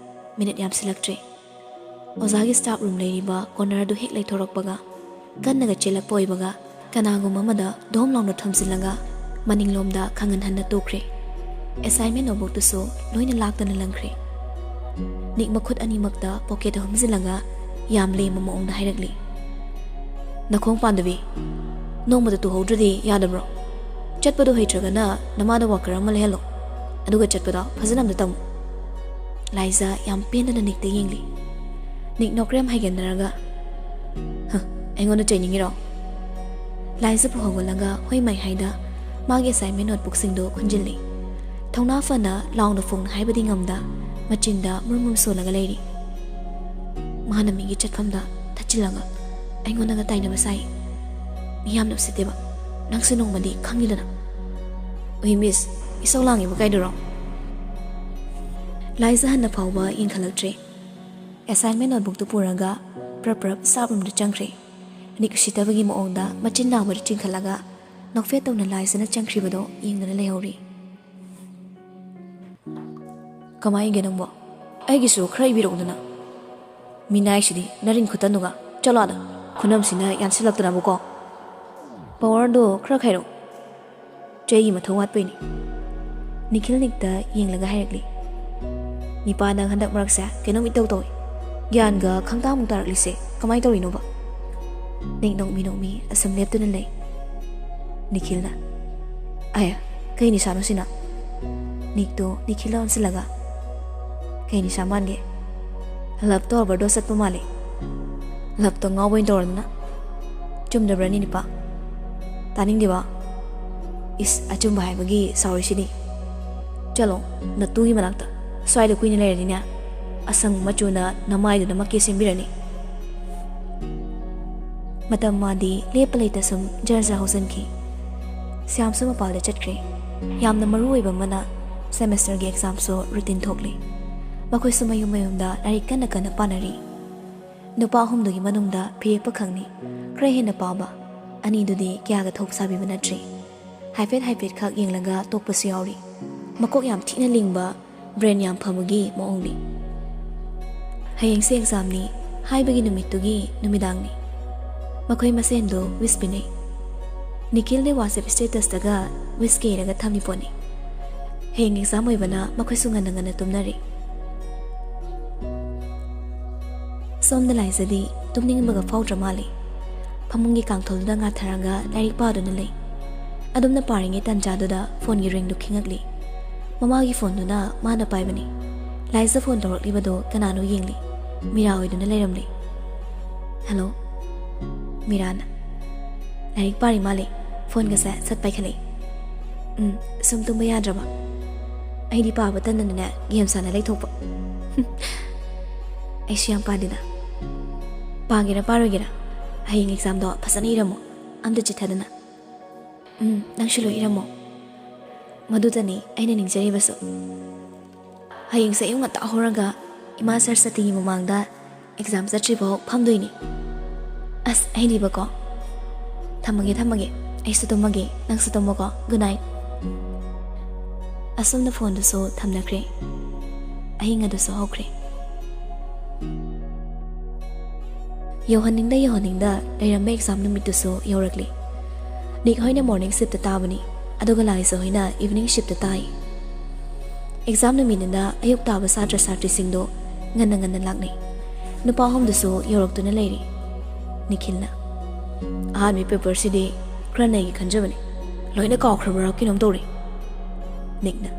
ꯃꯤꯅꯤꯠ ꯌꯥꯝꯁꯤꯜꯂꯛꯇ꯭ꯔꯦ꯫ ꯑꯣꯖꯥꯒꯤ ꯁ꯭ꯇꯥꯐ ꯔꯨꯝ ꯂꯩꯔꯤꯕ ꯀꯣꯔꯅꯔꯗꯨ ꯍꯦꯛ ꯂꯩꯊꯣꯔꯛꯄꯒ, ꯀꯟꯅꯒ ꯆꯦꯜꯂꯛꯄ ꯑꯣꯏꯕꯒ, ꯀꯅꯥꯒꯨꯝꯕ ꯑꯃꯗ ꯙꯣꯝ ꯂꯥꯎꯅ ꯊꯣꯝꯖꯤꯜꯂꯒ ꯃꯅꯤꯡꯂꯣꯝꯗ ꯈꯪꯍꯟ ꯍꯟꯅ ꯇꯣꯛꯈ꯭ꯔꯦ꯫ ꯑꯦꯁꯥꯏꯟꯃꯦꯟ ꯅꯣꯠꯕꯨꯛꯇꯨꯁꯨ ꯂꯣꯏꯅ ꯂꯥꯛꯇꯅ ꯂꯪꯈ꯭ꯔꯦ꯫ ꯅꯤꯛ ꯃꯈꯨꯠ ꯑꯅꯤꯃꯛꯇ ꯄꯣꯀꯦꯠꯇ ꯍꯨꯝꯖꯤꯜꯂꯒ ꯌꯥꯝ ꯂꯦꯝꯕ ꯃꯑꯣꯡꯗ ꯍꯥꯏꯔꯛꯂꯤ꯫ "ꯅꯈꯣꯡ ꯄꯥꯟꯗꯕꯤ, ꯅꯣꯡꯃꯗ ꯇꯨꯍꯧꯗ꯭ꯔꯗꯤ ꯌꯥꯗꯕ꯭ꯔꯣ? ꯆꯠꯄꯗꯣ ꯍꯩꯇ꯭ꯔꯒꯅ ꯅꯃꯥꯗ ꯋꯥꯀꯔ ꯑꯃ ꯂꯩꯍꯜꯂꯣ, ꯑꯗꯨꯒ ꯆꯠꯄꯗꯣ ꯐꯖꯅ ꯑꯝꯇ ꯇꯝꯃꯨ꯫ ꯂꯥꯏꯖꯥ ꯌꯥꯝ ꯄꯦꯟꯗꯅ ꯅꯤꯛꯇ ꯌꯦꯡꯂꯤ꯫ ꯅꯤꯛ ꯅꯣꯀ꯭ꯔꯦꯝ ꯍꯥꯏꯒꯟꯅꯔꯒ, "ꯍ, ꯑꯩꯉꯣꯟꯗ ꯆꯩꯅꯤꯡꯉꯤꯔꯣ?" ꯂꯥꯏꯖꯥꯕꯨ ꯍꯧꯒꯠꯂꯒ ꯍꯣꯏ ꯃꯥꯏ ꯍꯥꯏꯗ ꯃꯥꯒꯤ ꯑꯦꯁꯥꯏꯟꯃꯦꯟ ꯅꯣꯠꯕꯨꯛꯁꯤꯡꯗꯨ ꯈꯨꯟꯖꯤꯜꯂꯤ꯫ ꯊꯧꯅꯥ ꯐꯅ ꯂꯥꯎꯅ ꯐꯣꯡꯅ ꯍꯥꯏꯕꯗꯤ ꯉꯝꯗ ꯃꯆꯤꯟꯗ ꯃꯨꯔ ꯃꯨꯔ ꯁꯣꯜꯂꯒ ꯂꯩꯔꯤ꯫ ꯃꯥꯅ ꯃꯤꯒꯤ ꯆꯠꯐꯝꯗ ꯊꯠꯆꯤꯜꯂꯒ ꯑꯩꯉꯣꯟꯗꯒ ꯇꯥꯏꯅꯕ ꯁꯥꯏ꯫ ꯃꯤ ꯌꯥꯝꯅ ꯎꯁꯤꯠꯇꯦꯕ꯫ ꯅꯪꯁꯨ ꯅꯣꯡꯃꯗꯤ ꯈꯪꯅꯤꯗꯅ꯫ "ꯎꯏ ꯃꯤꯁ, ꯏꯁꯧ ꯂꯥꯡꯉꯤꯕ ꯀꯥꯏꯗꯨꯔꯣ?" ꯂꯥꯏꯖꯥ ꯍꯟꯅ ꯐꯥꯎꯕ ꯌꯦꯡꯈꯠꯂꯛꯇ꯭ꯔꯦ꯫ ꯑꯦꯁꯥꯏꯟꯃꯦꯟ ꯅꯣꯠꯕꯨꯛꯇꯨ ꯄꯨꯔꯒ ꯄ꯭ꯔꯞ ꯄ꯭ꯔꯞ ꯁ꯭ꯇꯥꯐ ꯔꯨꯝꯗ ꯆꯪꯈ꯭ꯔꯦ꯫ ꯅꯤꯛ ꯎꯁꯤꯠꯇꯕꯒꯤ ꯃꯑꯣꯡꯗ ꯃꯆꯤꯟ ꯂꯥꯎꯕꯗ ꯆꯤꯡꯈꯠꯂꯒ ꯅꯣꯛꯐꯦꯠ ꯇꯧꯅ ꯂꯥꯏꯖꯥꯅ ꯆꯪꯈ꯭ꯔꯤꯕꯗꯣ ꯌꯦꯡꯗꯨꯅ ꯂꯩꯍꯧꯔꯤ꯫ "ꯀꯃꯥꯏ ꯏꯒꯦ ꯅꯪꯕꯣ? ꯑꯩꯒꯤꯁꯨ ꯈꯔ ꯏꯕꯤꯔꯛꯎꯗꯅ꯫ ꯃꯤꯅꯥꯏꯁꯤꯗꯤ ꯅꯔꯤꯟ ꯈꯨꯇꯟꯗꯨꯒ꯫ ꯆꯠꯂꯣ ꯑꯥꯗ꯫ ꯈꯨꯅꯝꯁꯤꯅ ꯌꯥꯟꯁꯤꯜꯂꯛꯇꯅꯕꯀꯣ꯫ ꯄꯥꯋꯔꯗꯣ ꯈꯔ ꯈꯥꯏꯔꯛꯎ꯫ ꯆꯩꯒꯤ ꯃꯊꯧ ꯋꯥꯠꯄꯩꯅꯤ꯫" ꯅꯤꯈꯤꯜ ꯅꯤꯛꯇ ꯌꯦꯡꯂꯒ ꯍꯥꯏꯔꯛꯂꯤ꯫ "ꯅꯤꯄꯥ, ꯅꯪ ꯍꯟꯗꯛ ꯃꯔꯛꯁꯦ ꯀꯩꯅꯣꯝ ꯏꯇꯧ ꯇꯧꯏ꯫ ꯒ꯭ꯌꯥꯟꯒ ꯈꯪꯇꯥꯃꯨꯛ ꯇꯥꯔꯛꯂꯤꯁꯦ ꯀꯃꯥꯏ ꯇꯧꯔꯤꯅꯣꯕ?" ꯅꯤꯛ ꯅꯣꯛꯃꯤ ꯅꯣꯛꯃꯤ ꯑꯁꯨꯝ ꯂꯦꯞꯇꯨꯅ ꯂꯩ꯫ ꯅꯤꯈꯤꯜꯅ, "ꯑꯌꯥ, ꯀꯩ ꯅꯤꯁꯥꯅꯣ ꯁꯤꯅ?" ꯅꯤꯛꯇꯣ ꯅꯤꯈꯤꯜꯗ ꯑꯣꯟꯁꯤꯜꯂꯒ, "ꯀꯩ ꯅꯤꯁꯥ ꯃꯥꯟꯒꯦ? ꯂꯞꯇꯣ ꯑꯣꯚꯔꯗꯣꯁ ꯆꯠꯄ ꯃꯥꯜꯂꯦ꯫ ꯂꯞꯇ ꯉꯥꯎꯕ ꯑꯣꯏꯅ ꯇꯧꯔꯗꯅ꯫ ꯆꯨꯝꯗꯕ꯭ꯔꯅꯤ ꯅꯤꯄꯥ? ꯇꯥꯅꯤꯡꯗꯦꯕ꯫ ꯏꯁ, ꯑꯆꯨꯝꯕ ꯍꯥꯏꯕꯒꯤ ꯁꯥꯎꯔꯤꯁꯤꯗꯤ꯫ ꯆꯠꯂꯣ, ꯅꯇꯨꯒꯤ ꯃꯅꯥꯛꯇ꯫ ꯁ꯭ꯋꯥꯏꯗ ꯀꯨꯏꯅ ꯂꯩꯔꯗꯤꯅꯦ, ꯑꯁꯪꯕ ꯃꯆꯨꯅ ꯅꯃꯥꯏꯗꯨꯅ ꯃꯀꯦ ꯁꯦꯝꯕꯤꯔꯅꯤ꯫ ꯃꯇꯝ ꯃꯥꯗꯤ ꯂꯦꯞꯄ ꯂꯩꯇ ꯁꯨꯝ ꯖꯔ ꯖꯔ ꯍꯧꯖꯤꯟꯈꯤ꯫ ꯁ꯭ꯌꯥꯝꯁꯨ ꯃꯄꯥꯜꯗ ꯆꯠꯈ꯭ꯔꯦ꯫ ꯌꯥꯝꯅ ꯃꯔꯨ ꯑꯣꯏꯕ ꯑꯃꯅ, ꯁꯦꯃꯦꯁꯇꯔꯒꯤ ꯑꯦꯛꯖꯥꯝꯁꯨ ꯔꯨꯇꯤꯟ ꯊꯣꯛꯂꯤ꯫ ꯃꯈꯣꯏꯁꯨ ꯃꯌꯨꯝ ꯃꯌꯨꯝꯗ ꯂꯥꯏꯔꯤꯛ ꯀꯟꯅ ꯀꯟꯅ ꯄꯥꯅꯔꯤ꯫ ꯅꯨꯄꯥ ꯑꯍꯨꯝꯗꯨꯒꯤ ꯃꯅꯨꯡꯗ ꯐꯤꯔꯦꯞꯄ ꯈꯛꯅꯤ ꯈꯔ ꯍꯦꯟꯅ ꯄꯥꯕ꯫ ꯑꯅꯤꯗꯨꯗꯤ ꯀꯌꯥꯒ ꯊꯧ ꯁꯥꯕꯤꯕ ꯅꯠꯇ꯭ꯔꯤ꯫ ꯍꯥꯏꯐꯦꯠ ꯍꯥꯏꯐꯦꯠ ꯈꯛ ꯌꯦꯡꯂꯒ ꯇꯣꯛꯄꯁꯨ ꯌꯥꯎꯔꯤ꯫ ꯃꯀꯣꯛ ꯌꯥꯝ ꯊꯤꯅ ꯂꯤꯡꯕ, ꯕ꯭ꯔꯦꯟ ꯌꯥꯝ ꯐꯕꯒꯤ ꯃꯑꯣꯡꯅꯤ꯫ ꯍꯌꯦꯡꯁꯦ ꯑꯦꯛꯖꯥꯝꯅꯤ ꯍꯥꯏꯕꯒꯤ ꯅꯨꯃꯤꯠꯇꯨꯒꯤ ꯅꯨꯃꯤꯗꯥꯡꯅꯤ꯫ ꯃꯈꯣꯏ ꯃꯁꯦꯟꯗꯨ ꯋꯤꯁ ꯄꯤꯅꯩ꯫ ꯅꯤꯈꯤꯜꯗꯤ ꯋꯥꯆꯦꯞ ꯁ꯭ꯇꯦꯇꯁꯇꯒ ꯋꯤꯁ ꯀꯦꯔꯒ ꯊꯝꯃꯤ ꯄꯣꯠꯅꯤ꯫ ꯍꯌꯦꯡ ꯑꯦꯛꯖꯥꯝ ꯑꯣꯏꯕꯅ ꯃꯈꯣꯏꯁꯨ ꯉꯟꯅ ꯉꯟꯅ ꯇꯨꯝꯅꯔꯤ꯫ ꯁꯣꯝꯗ ꯂꯥꯏꯖꯗꯤ ꯇꯨꯝꯅꯤꯡꯕꯒ ꯐꯥꯎꯗ꯭ꯔ ꯃꯥꯜꯂꯤ꯫ ꯐꯃꯨꯡꯒꯤ ꯀꯥꯡꯊꯣꯜꯗꯨꯗ ꯉꯥꯊꯔꯒ ꯂꯥꯏꯔꯤꯛ ꯄꯥꯗꯨꯅ ꯂꯩ꯫ ꯑꯗꯨꯝꯅ ꯄꯥꯔꯤꯉꯩ ꯇꯟꯖꯥꯗꯨꯗ ꯐꯣꯟꯒꯤ ꯔꯤꯡꯗꯨ ꯈꯤꯡꯉꯛꯂꯤ꯫ ꯃꯃꯥꯒꯤ ꯐꯣꯟꯗꯨꯅ ꯃꯥꯅ ꯄꯥꯏꯕꯅꯤ꯫ ꯂꯥꯏꯖ ꯐꯣꯟ ꯇꯧꯔꯛꯂꯤꯕꯗꯨ ꯀꯅꯥꯅꯣ ꯌꯦꯡꯂꯤ꯫ ꯃꯤꯔꯥ ꯑꯣꯏꯗꯨꯅ ꯂꯩꯔꯝꯂꯤ꯫ "ꯍꯜꯂꯣ꯫" ꯃꯤꯔꯥꯅ꯫ "ꯂꯥꯏꯔꯤꯛ ꯄꯥꯔꯤ ꯃꯥꯜꯂꯤ, ꯐꯣꯟꯒꯁꯦ ꯁꯠ ꯄꯥꯏꯈꯠꯂꯛꯏ꯫" "ꯎꯝ, ꯁꯨꯝ ꯇꯨꯝꯕ ꯌꯥꯗ꯭ꯔꯕ?" "ꯑꯩꯗꯤ ꯄꯥꯕ ꯇꯟꯗꯅꯅꯦ ꯒꯦꯝ ꯁꯥꯟꯅ ꯂꯩꯊꯣꯛꯄ꯫" "ꯑꯩꯁꯨ ꯌꯥꯝ ꯄꯥꯗꯦꯗ꯫ ꯄꯥꯒꯦꯔꯥ ꯄꯥꯔꯣꯏꯒꯦꯔꯥ, ꯍꯌꯦꯡ ꯑꯦꯛꯖꯥꯝꯗꯣ ꯐꯖꯅ ꯏꯔꯝꯃꯣ, ꯑꯝꯇ ꯆꯤꯠꯊꯗꯅ꯫" "ꯎꯝ, ꯅꯪꯁꯨ ꯂꯣꯏ ꯏꯔꯝꯃꯣ꯫" ꯃꯗꯨꯇꯅꯤ ꯑꯩꯅ ꯅꯤꯡꯖꯔꯤꯕꯁꯨ꯫ ꯍꯌꯦꯡꯁꯦ ꯑꯌꯨꯛ ꯉꯟꯇꯥ ꯍꯧꯔꯒ ꯏꯃꯥ ꯁꯔꯁꯇꯤꯒꯤ ꯃꯃꯥꯡꯗ ꯑꯦꯛꯖꯥꯝ ꯆꯠꯇ꯭ꯔꯤꯐꯥꯎ ꯐꯝꯗꯣꯏꯅꯤ꯫ ꯑꯁ, ꯑꯩꯗꯤꯕꯀꯣ꯫ ꯊꯝꯃꯒꯦ, ꯊꯝꯃꯒꯦ꯫ ꯑꯩꯁꯨ ꯇꯨꯝꯃꯒꯦ, ꯅꯪꯁꯨ ꯇꯨꯝꯃꯣꯀꯣ꯫ Good night. ꯑꯁꯨꯝꯅ ꯐꯣꯟꯗꯨꯁꯨ ꯊꯝꯅꯈ꯭ꯔꯦ꯫ ꯑꯍꯤꯡ ꯑꯗꯨꯁꯨ ꯍꯧꯈ꯭ꯔꯦ꯫ ꯌꯧꯍꯟꯅꯤꯡꯗ ꯌꯧꯍꯟꯅꯤꯡꯗ ꯂꯩꯔꯝꯕ ꯑꯦꯛꯖꯥꯝ ꯅꯨꯃꯤꯠꯇꯨꯁꯨ ꯌꯧꯔꯛꯂꯤ꯫ ꯅꯤꯛ ꯍꯣꯏꯅ ꯃꯣꯔꯅꯤꯡ ꯁꯤꯞꯇ ꯇꯥꯕꯅꯤ, ꯑꯗꯨꯒ ꯂꯥꯏꯖ ꯍꯣꯏꯅ ꯏꯚꯤꯅꯤꯡ ꯁꯤꯞꯇ ꯇꯥꯏ꯫ ꯑꯦꯛꯖꯥꯝ ꯅꯨꯃꯤꯠꯅꯤꯅ ꯑꯌꯨꯛ ꯇꯥꯕ ꯁꯥꯇ꯭ꯔ ꯁꯥꯇ꯭ꯔꯤꯁꯤꯡꯗꯣ ꯉꯟꯅ ꯉꯟꯅ ꯂꯥꯛꯅꯩ꯫ ꯅꯨꯄꯥ ꯑꯍꯨꯝꯗꯨꯁꯨ ꯌꯧꯔꯛꯇꯨꯅ ꯂꯩꯔꯤ꯫ ꯅꯤꯈꯤꯜꯅ, "ꯑꯍꯥꯟꯕꯒꯤ ꯄꯦꯄꯔꯁꯤꯗꯤ ꯈꯔ ꯅꯩꯒꯦ ꯈꯟꯖꯕꯅꯤ, ꯂꯣꯏꯅ ꯀꯥꯎꯈ꯭ꯔꯕ꯭ꯔꯥ ꯀꯩꯅꯣꯝ ꯇꯧꯔꯦ꯫" ꯅꯤꯛꯅ,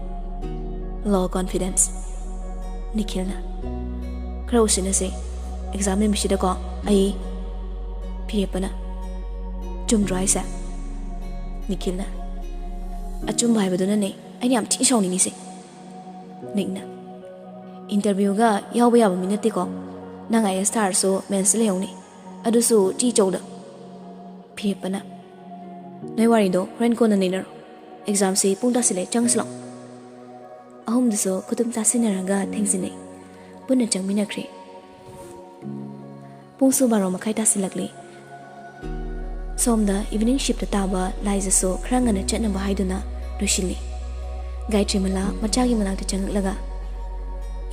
"Low confidence꯫" ꯅꯤꯈꯤꯜꯅ, "ꯈꯔ ꯎꯁꯤꯟꯅꯁꯦ, ꯑꯦꯛꯖꯥꯝ ꯅꯨꯃꯤꯠꯁꯤꯗꯀꯣ ꯑꯩ꯫ ꯐꯤꯔꯦꯞꯄꯅ, "ꯆꯨꯝꯗ꯭ꯔꯣ ꯍꯥꯏꯁꯦ?" ꯅꯤꯈꯤꯜꯅ, "ꯑꯆꯨꯝꯕ ꯍꯥꯏꯕꯗꯨꯅꯅꯦ ꯑꯩꯅ ꯌꯥꯝ ꯊꯤꯅ ꯁꯥꯎꯅꯤꯡꯉꯤꯁꯦ꯫" ꯅꯤꯛꯅ, "ꯏꯟꯇꯔꯚ꯭ꯌꯨꯒ ꯌꯥꯎꯕ ꯌꯥꯕ ꯃꯤ ꯅꯠꯇꯦꯀꯣ꯫ ꯅꯪ ꯑꯥꯏ ꯑꯦꯁ ꯊꯥꯔꯁꯨ ꯃꯦꯟꯁꯇ ꯂꯩꯍꯧꯅꯤ, ꯑꯗꯨꯁꯨ ꯆꯤ ꯆꯧꯗ꯫" ꯐꯤꯔꯦꯞꯄꯅ, "ꯅꯣꯏ ꯋꯥꯔꯤꯗꯣ ꯍꯣꯔꯦꯟ ꯀꯣꯟꯅ ꯅꯩꯅꯔꯣ꯫ ꯑꯦꯛꯖꯥꯝꯁꯤ ꯄꯨꯡ ꯇꯥꯁꯤꯜꯂꯦ, ꯆꯪꯁꯤ ꯂꯥꯛꯑꯣ꯫" ꯑꯍꯨꯝꯗꯨꯁꯨ ꯈꯨꯇꯨꯝ ꯆꯥꯁꯤꯟꯅꯔꯒ ꯊꯦꯡꯖꯤꯟꯅꯩ꯫ ꯄꯨꯟꯅ ꯆꯪꯃꯤꯟꯅꯈ꯭ꯔꯦ꯫ ꯄꯨꯡꯁꯨ ꯕꯥꯔꯣ ꯃꯈꯥꯏ ꯇꯥꯁꯤꯜꯂꯛꯂꯤ꯫ ꯁꯣꯝꯗ ꯏꯚꯤꯅꯤꯡ ꯁꯤꯞꯇ ꯇꯥꯕ ꯂꯥꯏꯖꯁꯨ ꯈꯔ ꯉꯟꯅ ꯆꯠꯅꯕ ꯍꯥꯏꯗꯨꯅ ꯂꯣꯏꯁꯤꯜꯂꯤ꯫ ꯒꯥꯌꯇ꯭ꯔꯤꯃꯂꯥ ꯃꯆꯥꯒꯤ ꯃꯅꯥꯛꯇ ꯆꯪꯂꯛꯂꯒ,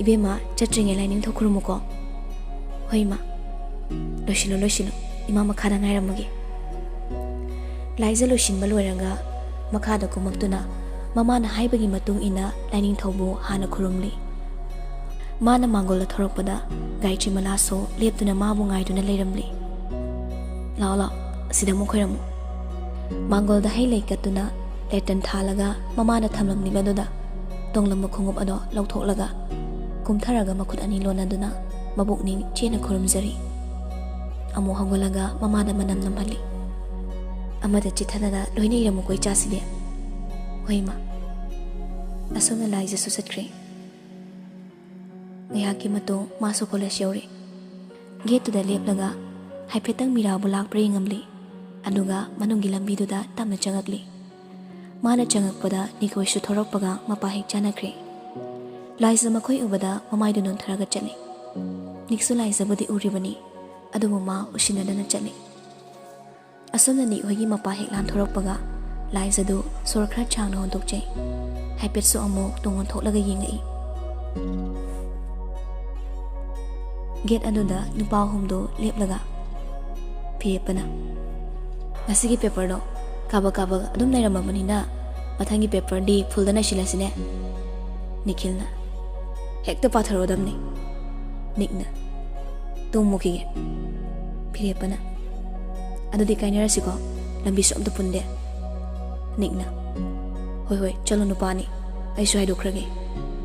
"ꯏꯕꯦꯝꯃ, ꯆꯠꯇ꯭ꯔꯤꯉꯩ ꯂꯥꯏꯅꯤꯡꯊꯧ ꯈꯨꯔꯨꯝꯃꯨꯀꯣ꯫" "ꯍꯣꯏ, ꯏꯃꯥ꯫" "ꯂꯣꯏꯁꯤꯜꯂꯨ, ꯂꯣꯏꯁꯤꯜꯂꯨ꯫ ꯏꯃꯥ ꯃꯈꯥꯗ ꯉꯥꯏꯔꯝꯃꯒꯦ꯫" ꯂꯥꯏꯖ ꯂꯣꯏꯁꯤꯟꯕ ꯂꯣꯏꯔꯒ ꯃꯈꯥꯗ ꯀꯨꯝꯃꯛꯇꯨꯅ ꯃꯃꯥꯅ ꯍꯥꯏꯕꯒꯤ ꯃꯇꯨꯡ ꯏꯟꯅ ꯂꯥꯏꯅꯤꯡꯊꯧꯕꯨ ꯍꯥꯟꯅ ꯈꯨꯔꯨꯝꯂꯤ꯫ ꯃꯥꯅ ꯃꯥꯡꯒꯣꯜꯗ ꯊꯣꯔꯛꯄꯗ ꯒꯥꯌꯇ꯭ꯔꯤꯃꯂꯥꯁꯨ ꯂꯦꯞꯇꯨꯅ ꯃꯥꯕꯨ ꯉꯥꯏꯗꯨꯅ ꯂꯩꯔꯝꯂꯤ꯫ "ꯂꯥꯛꯑꯣ, ꯂꯥꯛꯑꯣ, ꯑꯁꯤꯗ ꯑꯃꯨꯛ ꯈꯣꯏꯔꯝꯃꯨ꯫" ꯃꯥꯡꯒꯣꯜꯗ ꯍꯩ ꯂꯩ ꯀꯠꯇꯨꯅ ꯂꯦꯇꯟ ꯊꯥꯜꯂꯒ ꯃꯃꯥꯅ ꯊꯝꯂꯝꯂꯤꯕ ꯑꯗꯨꯗ ꯇꯣꯡꯂꯝꯕ ꯈꯣꯡꯎꯞ ꯑꯗꯣ ꯂꯧꯊꯣꯛꯂꯒ ꯀꯨꯝꯊꯔꯒ ꯃꯈꯨꯠ ꯑꯅꯤ ꯂꯣꯟꯅꯗꯨꯅ ꯃꯕꯨꯛꯅꯤꯡ ꯆꯦꯠꯅ ꯈꯨꯔꯨꯝꯖꯔꯤ꯫ ꯑꯃꯨꯛ ꯍꯧꯒꯠꯂꯒ ꯃꯃꯥꯗ ꯃꯅꯝ ꯅꯝꯍꯜꯂꯤ꯫ "ꯑꯃꯗ ꯆꯤꯠꯊꯗꯅ ꯂꯣꯏꯅ ꯏꯔꯝꯃꯨꯀꯣ ꯏꯆꯥꯁꯤꯗꯤ꯫" "ꯍꯣꯏ, ꯏꯃꯥ꯫" ꯑꯁꯨꯝꯅ ꯂꯥꯏꯖꯁꯨ ꯆꯠꯈ꯭ꯔꯦ꯫ ꯉꯥꯏꯍꯥꯛꯀꯤ ꯃꯇꯨꯡ ꯃꯥꯁꯨ ꯀꯣꯂꯦꯖ ꯌꯧꯔꯦ꯫ ꯒꯦꯠꯇꯨꯗ ꯂꯦꯞꯂꯒ ꯍꯥꯏꯐꯦꯠꯇꯪ ꯃꯤꯔꯥꯕꯨ ꯂꯥꯛꯄ꯭ꯔꯥ ꯌꯦꯡꯉꯝꯂꯤ꯫ ꯑꯗꯨꯒ ꯃꯅꯨꯡꯒꯤ ꯂꯝꯕꯤꯗꯨꯗ ꯇꯞꯅ ꯆꯪꯉꯛꯂꯤ꯫ ꯃꯥꯅ ꯆꯪꯉꯛꯄꯗ ꯅꯤꯛꯍꯣꯏꯁꯨ ꯊꯣꯔꯛꯄꯒ ꯃꯄꯥ ꯍꯦꯛ ꯆꯥꯅꯈ꯭ꯔꯦ꯫ ꯂꯥꯏꯖ ꯃꯈꯣꯏ ꯎꯕꯗ ꯃꯃꯥꯏꯗꯨ ꯅꯣꯟꯊꯔꯒ ꯆꯠꯂꯤ꯫ ꯅꯤꯛꯁꯨ ꯂꯥꯏꯖꯕꯨꯗꯤ ꯎꯔꯤꯕꯅꯤ, ꯑꯗꯨꯕꯨ ꯃꯥ ꯎꯁꯤꯟꯅꯗꯅ ꯆꯠꯂꯤ꯫ ꯑꯁꯨꯝꯅ ꯅꯤꯛꯍꯣꯏꯒꯤ ꯃꯄꯥ ꯍꯦꯛ ꯂꯥꯟꯊꯣꯔꯛꯄꯒ ꯂꯥꯏꯖꯗꯨ ꯁꯣꯔ ꯈꯔ ꯁꯥꯡꯅ ꯍꯣꯟꯗꯣꯛꯆꯩ꯫ ꯍꯥꯏꯐꯦꯠꯁꯨ ꯑꯃꯨꯛ ꯇꯨꯡ ꯑꯣꯟꯊꯣꯛꯂꯒ ꯌꯦꯡꯉꯛꯏ꯫ ꯒꯦꯠ ꯑꯗꯨꯗ ꯅꯨꯄꯥ ꯑꯍꯨꯝꯗꯨ ꯂꯦꯞꯂꯒ ꯐꯤꯔꯦꯞꯄꯅ, "ꯉꯁꯤꯒꯤ ꯄꯦꯄꯔꯗꯣ ꯀꯥꯕꯛ ꯀꯥꯕꯛ ꯑꯗꯨꯝ ꯅꯩꯔꯝꯃꯕꯅꯤꯅ ꯃꯊꯪꯒꯤ ꯄꯦꯄꯔꯗꯤ ꯐꯨꯜꯗ ꯅꯩꯁꯤꯜꯂꯁꯤꯅꯦ꯫" ꯅꯤꯈꯤꯜꯅ, "ꯍꯦꯛꯇ ꯄꯥꯊꯔꯛꯑꯣꯗꯝꯅꯤ꯫" ꯅꯤꯛꯅ, "ꯇꯨꯝꯃꯨꯈꯤꯒꯦ꯫" ꯐꯤꯔꯦꯞꯄꯅ, "ꯑꯗꯨꯗꯤ ꯀꯥꯏꯅꯔꯁꯤꯀꯣ, ꯂꯝꯕꯤꯁꯨ ꯑꯝꯇ ꯄꯨꯟꯗꯦ꯫" ꯅꯤꯛꯅ, "ꯍꯣꯏ ꯍꯣꯏ, ꯆꯠꯂꯣ ꯅꯨꯄꯥꯅꯤ, ꯑꯩꯁꯨ ꯍꯥꯏꯗꯣꯛꯈ꯭ꯔꯒꯦ꯫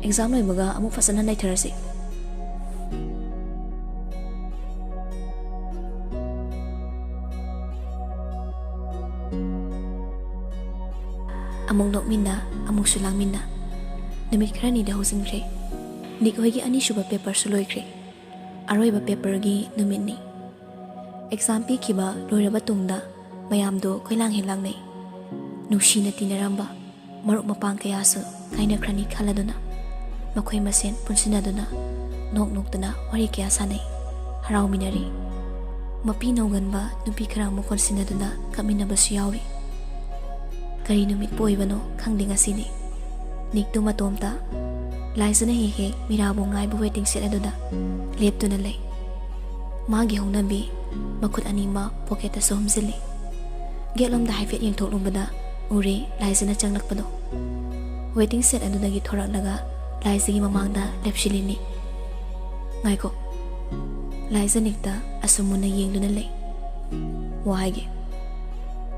ꯑꯦꯛꯖꯥꯝ ꯂꯣꯏꯕꯒ ꯑꯃꯨꯛ ꯐꯖꯅ ꯅꯩꯊꯔꯁꯤ꯫" ꯑꯃꯨꯛ ꯅꯣꯛꯃꯤꯟꯅ, ꯑꯃꯨꯛꯁꯨ ꯂꯥꯡꯃꯤꯟꯅ꯫ ꯅꯨꯃꯤꯠ ꯈꯔꯅꯤꯗꯤ ꯍꯧꯖꯤꯟꯈ꯭ꯔꯦ꯫ ꯅꯤꯛ ꯍꯣꯏꯒꯤ ꯑꯅꯤꯁꯨꯕ ꯄꯦꯄꯔꯁꯨ ꯂꯣꯏꯈ꯭ꯔꯦ꯫ ꯑꯔꯣꯏꯕ ꯄꯦꯄꯔꯒꯤ ꯅꯨꯃꯤꯠꯅꯤ꯫ ꯑꯦꯛꯖꯥꯝ ꯄꯤꯈꯤꯕ ꯂꯣꯏꯔꯕ ꯇꯨꯡꯗ ꯃꯌꯥꯝꯗꯣ ꯀꯣꯏꯂꯥꯡ ꯍꯦꯛ ꯂꯥꯡꯅꯩ꯫ ꯅꯨꯡꯁꯤꯅ ꯇꯤꯟꯅꯔꯝꯕ ꯃꯔꯨꯞ ꯃꯄꯥꯡ ꯀꯌꯥꯁꯨ ꯀꯥꯏꯅꯈ꯭ꯔꯅꯤ ꯈꯜꯂꯗꯨꯅ ꯃꯈꯣꯏ ꯃꯁꯦꯟ ꯄꯨꯟꯁꯤꯟꯅꯗꯨꯅ ꯅꯣꯛ ꯅꯣꯛꯇꯅ ꯋꯥꯔꯤ ꯀꯌꯥ ꯁꯥꯟꯅꯩ, ꯍꯔꯥꯎꯃꯤꯟꯅꯔꯤ꯫ ꯃꯄꯤ ꯅꯧꯒꯟꯕ ꯅꯨꯄꯤ ꯈꯔ ꯑꯃꯨꯛ ꯀꯣꯟꯁꯤꯟꯅꯗꯨꯅ ꯀꯞꯃꯤꯟꯅꯕꯁꯨ ꯌꯥꯎꯔꯤ꯫ ꯀꯔꯤ ꯅꯨꯃꯤꯠꯄꯨ ꯑꯣꯏꯕꯅꯣ ꯈꯪꯗꯦ ꯉꯁꯤꯗꯤ꯫ ꯅꯤꯛꯇꯨ ꯃꯇꯣꯝꯇ ꯂꯥꯏꯖꯅ ꯍꯦꯛ ꯍꯦꯛ ꯃꯤꯔꯥꯕꯨ ꯉꯥꯏꯕ ꯋꯦꯇꯤꯡ ꯁꯦꯠ ꯑꯗꯨꯗ ꯂꯦꯞꯇꯨꯅ ꯂꯩ꯫ ꯃꯥꯒꯤ ꯍꯧꯅꯕꯤ ꯃꯈꯨꯠ ꯑꯅꯤꯃꯛ ꯄꯣꯀꯦꯠꯇꯁꯨ ꯍꯨꯝꯖꯤꯜꯂꯤ꯫ ꯒꯦꯠꯂꯣꯝꯗ ꯍꯥꯏꯐꯦꯠ ꯌꯦꯡꯊꯣꯛꯂꯨꯕꯗ ꯎꯔꯦ ꯂꯥꯏꯖꯅ ꯆꯪꯂꯛꯄꯗꯣ꯫ ꯋꯦꯇꯤꯡ ꯁꯦꯠ ꯑꯗꯨꯗꯒꯤ ꯊꯣꯔꯛꯂꯒ ꯂꯥꯏꯖꯒꯤ ꯃꯃꯥꯡꯗ ꯂꯦꯞꯁꯤꯜꯂꯤꯅꯤ꯫ "ꯉꯥꯏꯈꯣ꯫" ꯂꯥꯏꯖ ꯅꯤꯛꯇ ꯑꯁꯨꯝ ꯃꯨꯟꯅ ꯌꯦꯡꯗꯨꯅ ꯂꯩ꯫ "ꯋꯥ ꯍꯥꯏꯒꯦ꯫"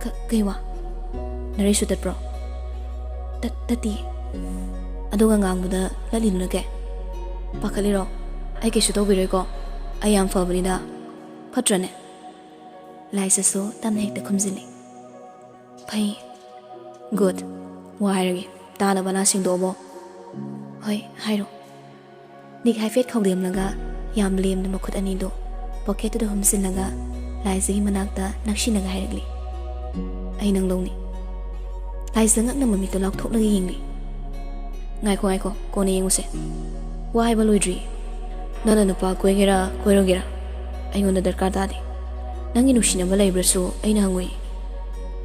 "ꯀ-, ꯀꯩ ꯋꯥ?" "ꯅꯔꯩꯁꯨ ꯇꯠꯄ꯭ꯔꯣ?" "ꯇꯠ-, ꯇꯠꯇꯤꯌꯦ꯫" "ꯑꯗꯨꯒ ꯉꯥꯡꯕꯗ ꯂꯠꯂꯤꯗꯨꯅ ꯀꯩ? ꯄꯥꯈꯠꯂꯤꯔꯣ? ꯑꯩ ꯀꯩꯁꯨ ꯇꯧꯕꯤꯔꯣꯏꯀꯣ꯫ ꯑꯩ ꯌꯥꯝ ꯐꯕꯅꯤꯗ꯫ ꯐꯠꯇ꯭ꯔꯅꯦ?" ꯂꯥꯏꯖꯁꯨ ꯇꯞꯅ ꯍꯦꯛꯇ ꯈꯨꯝꯖꯤꯜꯂꯤ꯫ "ꯐꯩ꯫" "ꯒꯨꯗ꯫ ꯋꯥ ꯍꯥꯏꯔꯒꯦ꯫ ꯇꯥꯅꯕ ꯅꯥ ꯁꯦꯡꯗꯣꯛꯑꯕꯣ?" "ꯍꯣꯏ, ꯍꯥꯏꯔꯣ꯫" ꯅꯤꯛ ꯍꯥꯏꯐꯦꯠ ꯈꯧꯗꯦꯝꯂꯒ ꯌꯥꯝ ꯂꯦꯝꯅ ꯃꯈꯨꯠ ꯑꯅꯤꯗꯨ ꯄꯣꯀꯦꯠꯇꯨꯗ ꯍꯨꯝꯖꯤꯜꯂꯒ ꯂꯥꯏꯖꯒꯤ ꯃꯅꯥꯛꯇ ꯅꯛꯁꯤꯟꯅꯒ ꯍꯥꯏꯔꯛꯂꯤ꯫ "ꯑꯩ ꯅꯪ ꯂꯧꯅꯤ꯫" ꯂꯥꯏꯖ ꯉꯛꯅ ꯃꯃꯤꯠꯇꯨ ꯂꯥꯎꯊꯣꯛꯂꯒ ꯌꯦꯡꯂꯤ꯫ "ꯉꯥꯏꯈꯣ, ꯉꯥꯏꯈꯣ, ꯀꯣꯟꯅ ꯌꯦꯡꯉꯨꯁꯦ꯫ ꯋꯥ ꯍꯥꯏꯕ ꯂꯣꯏꯗ꯭ꯔꯤ꯫ ꯅꯪꯅ ꯅꯨꯄꯥ ꯀꯣꯏꯒꯦꯔꯥ ꯀꯣꯏꯔꯣꯏꯒꯦꯔꯥ ꯑꯩꯉꯣꯟꯗ ꯗꯔꯀꯥꯔ ꯇꯥꯗꯦ꯫ ꯅꯪꯒꯤ ꯅꯨꯡꯁꯤꯅꯕ ꯂꯩꯕ꯭ꯔꯁꯨ ꯑꯩꯅ ꯍꯪꯉꯨꯏ꯫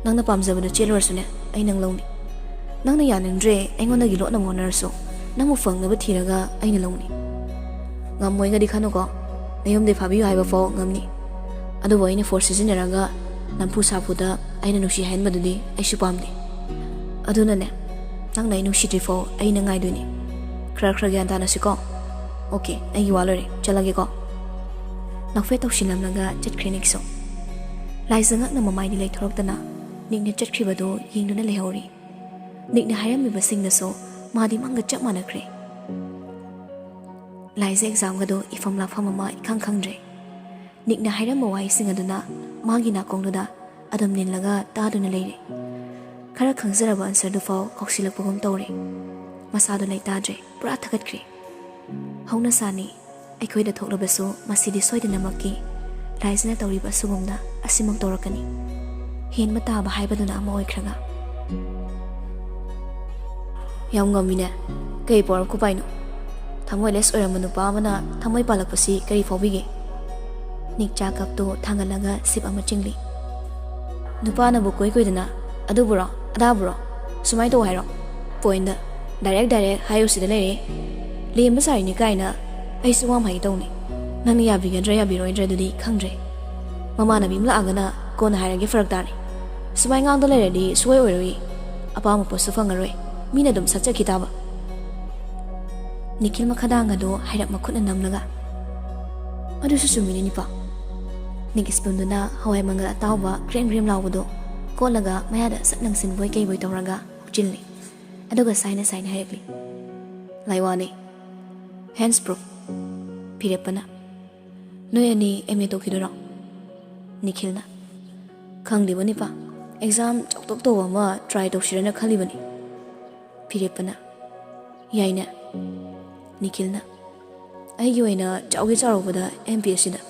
ꯅꯪꯅ ꯄꯥꯝꯖꯕꯗ ꯆꯦꯜꯂꯨꯔꯁꯨꯅꯦ, ꯑꯩ ꯅꯪ ꯂꯧꯅꯤ꯫ ꯅꯪꯅ ꯌꯥꯅꯤꯡꯗ꯭ꯔꯦ, ꯑꯩꯉꯣꯟꯗꯒꯤ ꯂꯣꯠꯅꯕ ꯍꯣꯠꯅꯔꯁꯨ, ꯅꯪꯕꯨ ꯐꯪꯅꯕ ꯊꯤꯔꯒ ꯑꯩꯅ ꯂꯧꯅꯤ꯫ ꯉꯝꯃꯣꯏꯒꯗꯤ ꯈꯟꯅꯨꯀꯣ, ꯅꯌꯨꯝꯗꯩ ꯐꯥꯕꯤꯌꯨ ꯍꯥꯏꯕ ꯐꯥꯎ ꯉꯝꯅꯤ꯫ ꯑꯗꯨꯕꯨ ꯑꯩꯅ ꯐꯣꯔꯁ ꯁꯤꯖꯤꯟꯅꯔꯒ ꯅꯝꯐꯨ ꯁꯥꯐꯨꯗ ꯑꯩꯅ ꯅꯨꯡꯁꯤ ꯍꯥꯏꯍꯟꯕꯗꯨꯗꯤ ꯑꯩꯁꯨ ꯄꯥꯝꯗꯦ꯫ ꯑꯗꯨꯅꯅꯦ, ꯅꯪꯅ ꯑꯩ ꯅꯨꯡꯁꯤꯗ꯭ꯔꯤꯐꯥꯎ ꯑꯩꯅ ꯉꯥꯏꯗꯣꯏꯅꯤ꯫ ꯈꯔ ꯈꯔ ꯒ꯭ꯌꯥꯟ ꯇꯥꯅꯁꯤꯀꯣ? ꯑꯣꯀꯦ, ꯑꯩꯒꯤ ꯋꯥ ꯂꯣꯏꯔꯦ, ꯆꯠꯂꯒꯦꯀꯣ꯫" ꯅꯣꯛꯐꯦꯠ ꯇꯧꯁꯤꯜꯂꯝꯂꯒ ꯆꯠꯈ꯭ꯔꯦ ꯅꯤꯛꯁꯨ꯫ ꯂꯥꯏꯖ ꯉꯛꯅ ꯃꯃꯥꯏꯗꯤ ꯂꯩꯊꯣꯔꯛꯇꯅ ꯅꯤꯛꯅ ꯆꯠꯈ꯭ꯔꯤꯕꯗꯨ ꯌꯦꯡꯗꯨꯅ ꯂꯩꯍꯧꯔꯤ꯫ ꯅꯤꯛꯅ ꯍꯥꯏꯔꯝꯃꯤꯕꯁꯤꯡꯅꯁꯨ ꯃꯥꯗꯤ ꯃꯪꯒ ꯆꯞ ꯃꯥꯟꯅꯈ꯭ꯔꯦ꯫ ꯂꯥꯏꯖ ꯑꯦꯛꯖꯥꯝꯒꯗꯣ ꯏꯐꯝ ꯂꯥꯛꯐꯝ ꯑꯃ ꯏꯈꯪ ꯈꯪꯗ꯭ꯔꯦ꯫ ꯅꯤꯛꯅ ꯍꯥꯏꯔꯝꯕ ꯋꯥꯍꯩꯁꯤꯡ ꯑꯗꯨꯅ ꯃꯥꯒꯤ ꯅꯥꯀꯣꯡꯗꯨꯗ ꯑꯗꯨꯝ ꯅꯤꯜꯂꯒ ꯇꯥꯗꯨꯅ ꯂꯩꯔꯦ꯫ ꯈꯔ ꯈꯪꯖꯔꯕ ꯑꯟꯁꯔꯗꯨꯐꯥꯎ ꯀꯥꯎꯁꯤꯜꯂꯛꯄꯒꯨꯝ ꯇꯧꯔꯦ꯫ ꯃꯁꯥꯗꯣ ꯂꯩꯇꯥꯗ꯭ꯔꯦ, ꯄꯨꯔꯥ ꯊꯀꯠꯈ꯭ꯔꯦ꯫ ꯍꯧꯅꯁꯥꯅꯤ, ꯑꯩꯈꯣꯏꯗ ꯊꯣꯛꯂꯕꯁꯨ ꯃꯁꯤꯗꯤ ꯁꯣꯏꯗꯅꯃꯛꯀꯤ ꯂꯥꯏꯖꯅ ꯇꯧꯔꯤꯕ ꯑꯁꯤꯒꯨꯝꯅ ꯑꯁꯤꯃꯛ ꯇꯧꯔꯛꯀꯅꯤ꯫ ꯍꯦꯟꯕ ꯇꯥꯕ ꯍꯥꯏꯕꯗꯨꯅ ꯑꯃ ꯑꯣꯏꯈ꯭ꯔꯒ꯫ ꯌꯥꯝ ꯉꯝꯃꯤꯅꯦ꯫ ꯀꯩ ꯄꯋꯥꯔ ꯑꯣꯐ ꯈꯨꯄꯥꯏꯅꯣ? ꯊꯃꯣꯏ ꯂꯦꯁ ꯑꯣꯏꯔꯝꯕ ꯅꯨꯄꯥ ꯑꯃꯅ ꯊꯃꯣꯏ ꯄꯥꯜꯂꯛꯄꯁꯤ ꯀꯔꯤ ꯐꯥꯎꯕꯤꯒꯦ? ꯅꯤꯛ ꯆꯥ ꯀꯞꯇꯨ ꯊꯥꯡꯒꯠꯂꯒ ꯁꯤꯞ ꯑꯃ ꯆꯤꯡꯂꯤ꯫ ꯅꯨꯄꯥꯅꯕꯨ ꯀꯣꯏ ꯀꯣꯏꯗꯅ ꯑꯗꯨꯕꯨꯔꯣ ꯑꯗꯥꯕꯨꯔꯣ ꯁꯨꯃꯥꯏꯅ ꯇꯧ ꯍꯥꯏꯔꯣ? ꯄꯣꯏꯟꯗ ꯗꯥꯏꯔꯦꯛ ꯗꯥꯏꯔꯦꯛ ꯍꯥꯏꯌꯨ ꯁꯤꯗ ꯂꯩꯔꯦ꯫ ꯂꯦꯝꯕ ꯁꯥꯔꯤꯅꯤ ꯀꯥꯏꯅ ꯑꯩꯁꯨ ꯋꯥ ꯑꯃ ꯍꯥꯏꯒꯦ ꯇꯧꯅꯤ꯫ ꯅꯪꯅ ꯌꯥꯕꯤꯒꯗ꯭ꯔꯥ ꯌꯥꯕꯤꯔꯣꯏꯗ꯭ꯔꯥ ꯑꯗꯨꯗꯤ ꯈꯪꯗ꯭ꯔꯦ꯫ ꯃꯃꯥꯟꯅꯕꯤ ꯑꯃ ꯂꯥꯛꯑꯒꯅ ꯀꯣꯟꯅ ꯍꯥꯏꯔꯒꯦ, ꯐꯔꯛ ꯇꯥꯔꯦ꯫ ꯁꯨꯃꯥꯏ ꯉꯥꯡꯗ ꯂꯩꯔꯗꯤ ꯁꯨꯡꯑꯣꯏ ꯑꯣꯏꯔꯣꯏ꯫ ꯑꯄꯥꯝꯕ ꯄꯣꯠꯁꯨ ꯐꯪꯉꯔꯣꯏ꯫ ꯃꯤꯅ ꯑꯗꯨꯝ ꯁꯠꯆꯈꯤ ꯇꯥꯕ꯫ ꯅꯤꯈꯤꯜ ꯃꯈꯥꯗꯥꯡ ꯑꯗꯨ ꯍꯥꯏꯔꯞ ꯃꯈꯨꯠꯅ ꯅꯝꯂꯒ, "ꯑꯗꯨꯁꯨ ꯆꯨꯝꯃꯤꯅꯦ ꯅꯤꯄꯥ꯫" ꯅꯤꯛ ꯁ꯭ꯄꯨꯟꯗꯨꯅ ꯍꯋꯥꯏ ꯃꯪꯒꯜ ꯑꯇꯥꯎꯕ ꯀ꯭ꯔꯦꯝ ꯀ꯭ꯔꯦꯝ ꯂꯥꯎꯕꯗꯨ ꯀꯣꯠꯂꯒ ꯃꯌꯥꯗ ꯁꯠ ꯂꯪꯁꯤꯟꯕꯣꯏ ꯀꯩꯕꯣꯏ ꯇꯧꯔꯒ ꯍꯨꯛꯆꯤꯜꯂꯤ꯫ ꯑꯗꯨꯒ ꯁꯥꯏꯅ ꯁꯥꯏꯅ ꯍꯥꯏꯔꯛꯂꯤ, "ꯂꯥꯏꯋꯥꯅꯤ, ꯍꯦꯟꯁ ꯄ꯭ꯔꯨꯐ꯫" ꯐꯤꯔꯦꯞꯄꯅ, "ꯅꯣꯏ ꯑꯅꯤ ꯑꯦꯝ ꯑꯦ ꯇꯧꯈꯤꯗꯣꯏꯔꯣ?" ꯅꯤꯈꯤꯜꯅ, "ꯈꯪꯗꯦꯕꯣ ꯅꯤꯄꯥ, ꯑꯦꯛꯖꯥꯝ ꯆꯥꯎꯇꯛ ꯇꯧꯕ ꯑꯃ ꯇ꯭ꯔꯥꯏ ꯇꯧꯁꯤꯔꯅ ꯈꯜꯂꯤꯕꯅꯤ꯫" ꯐꯤꯔꯦꯞꯄꯅ, "ꯌꯥꯏꯅꯦ꯫" ꯅꯤꯈꯤꯜꯅ, "ꯑꯩꯒꯤ ꯑꯣꯏꯅ ꯆꯥꯎꯒꯦ ꯆꯥꯎꯔꯛꯄꯗ ꯑꯦꯝ ꯄꯤ ꯑꯦꯁ ꯁꯤꯗ꯫"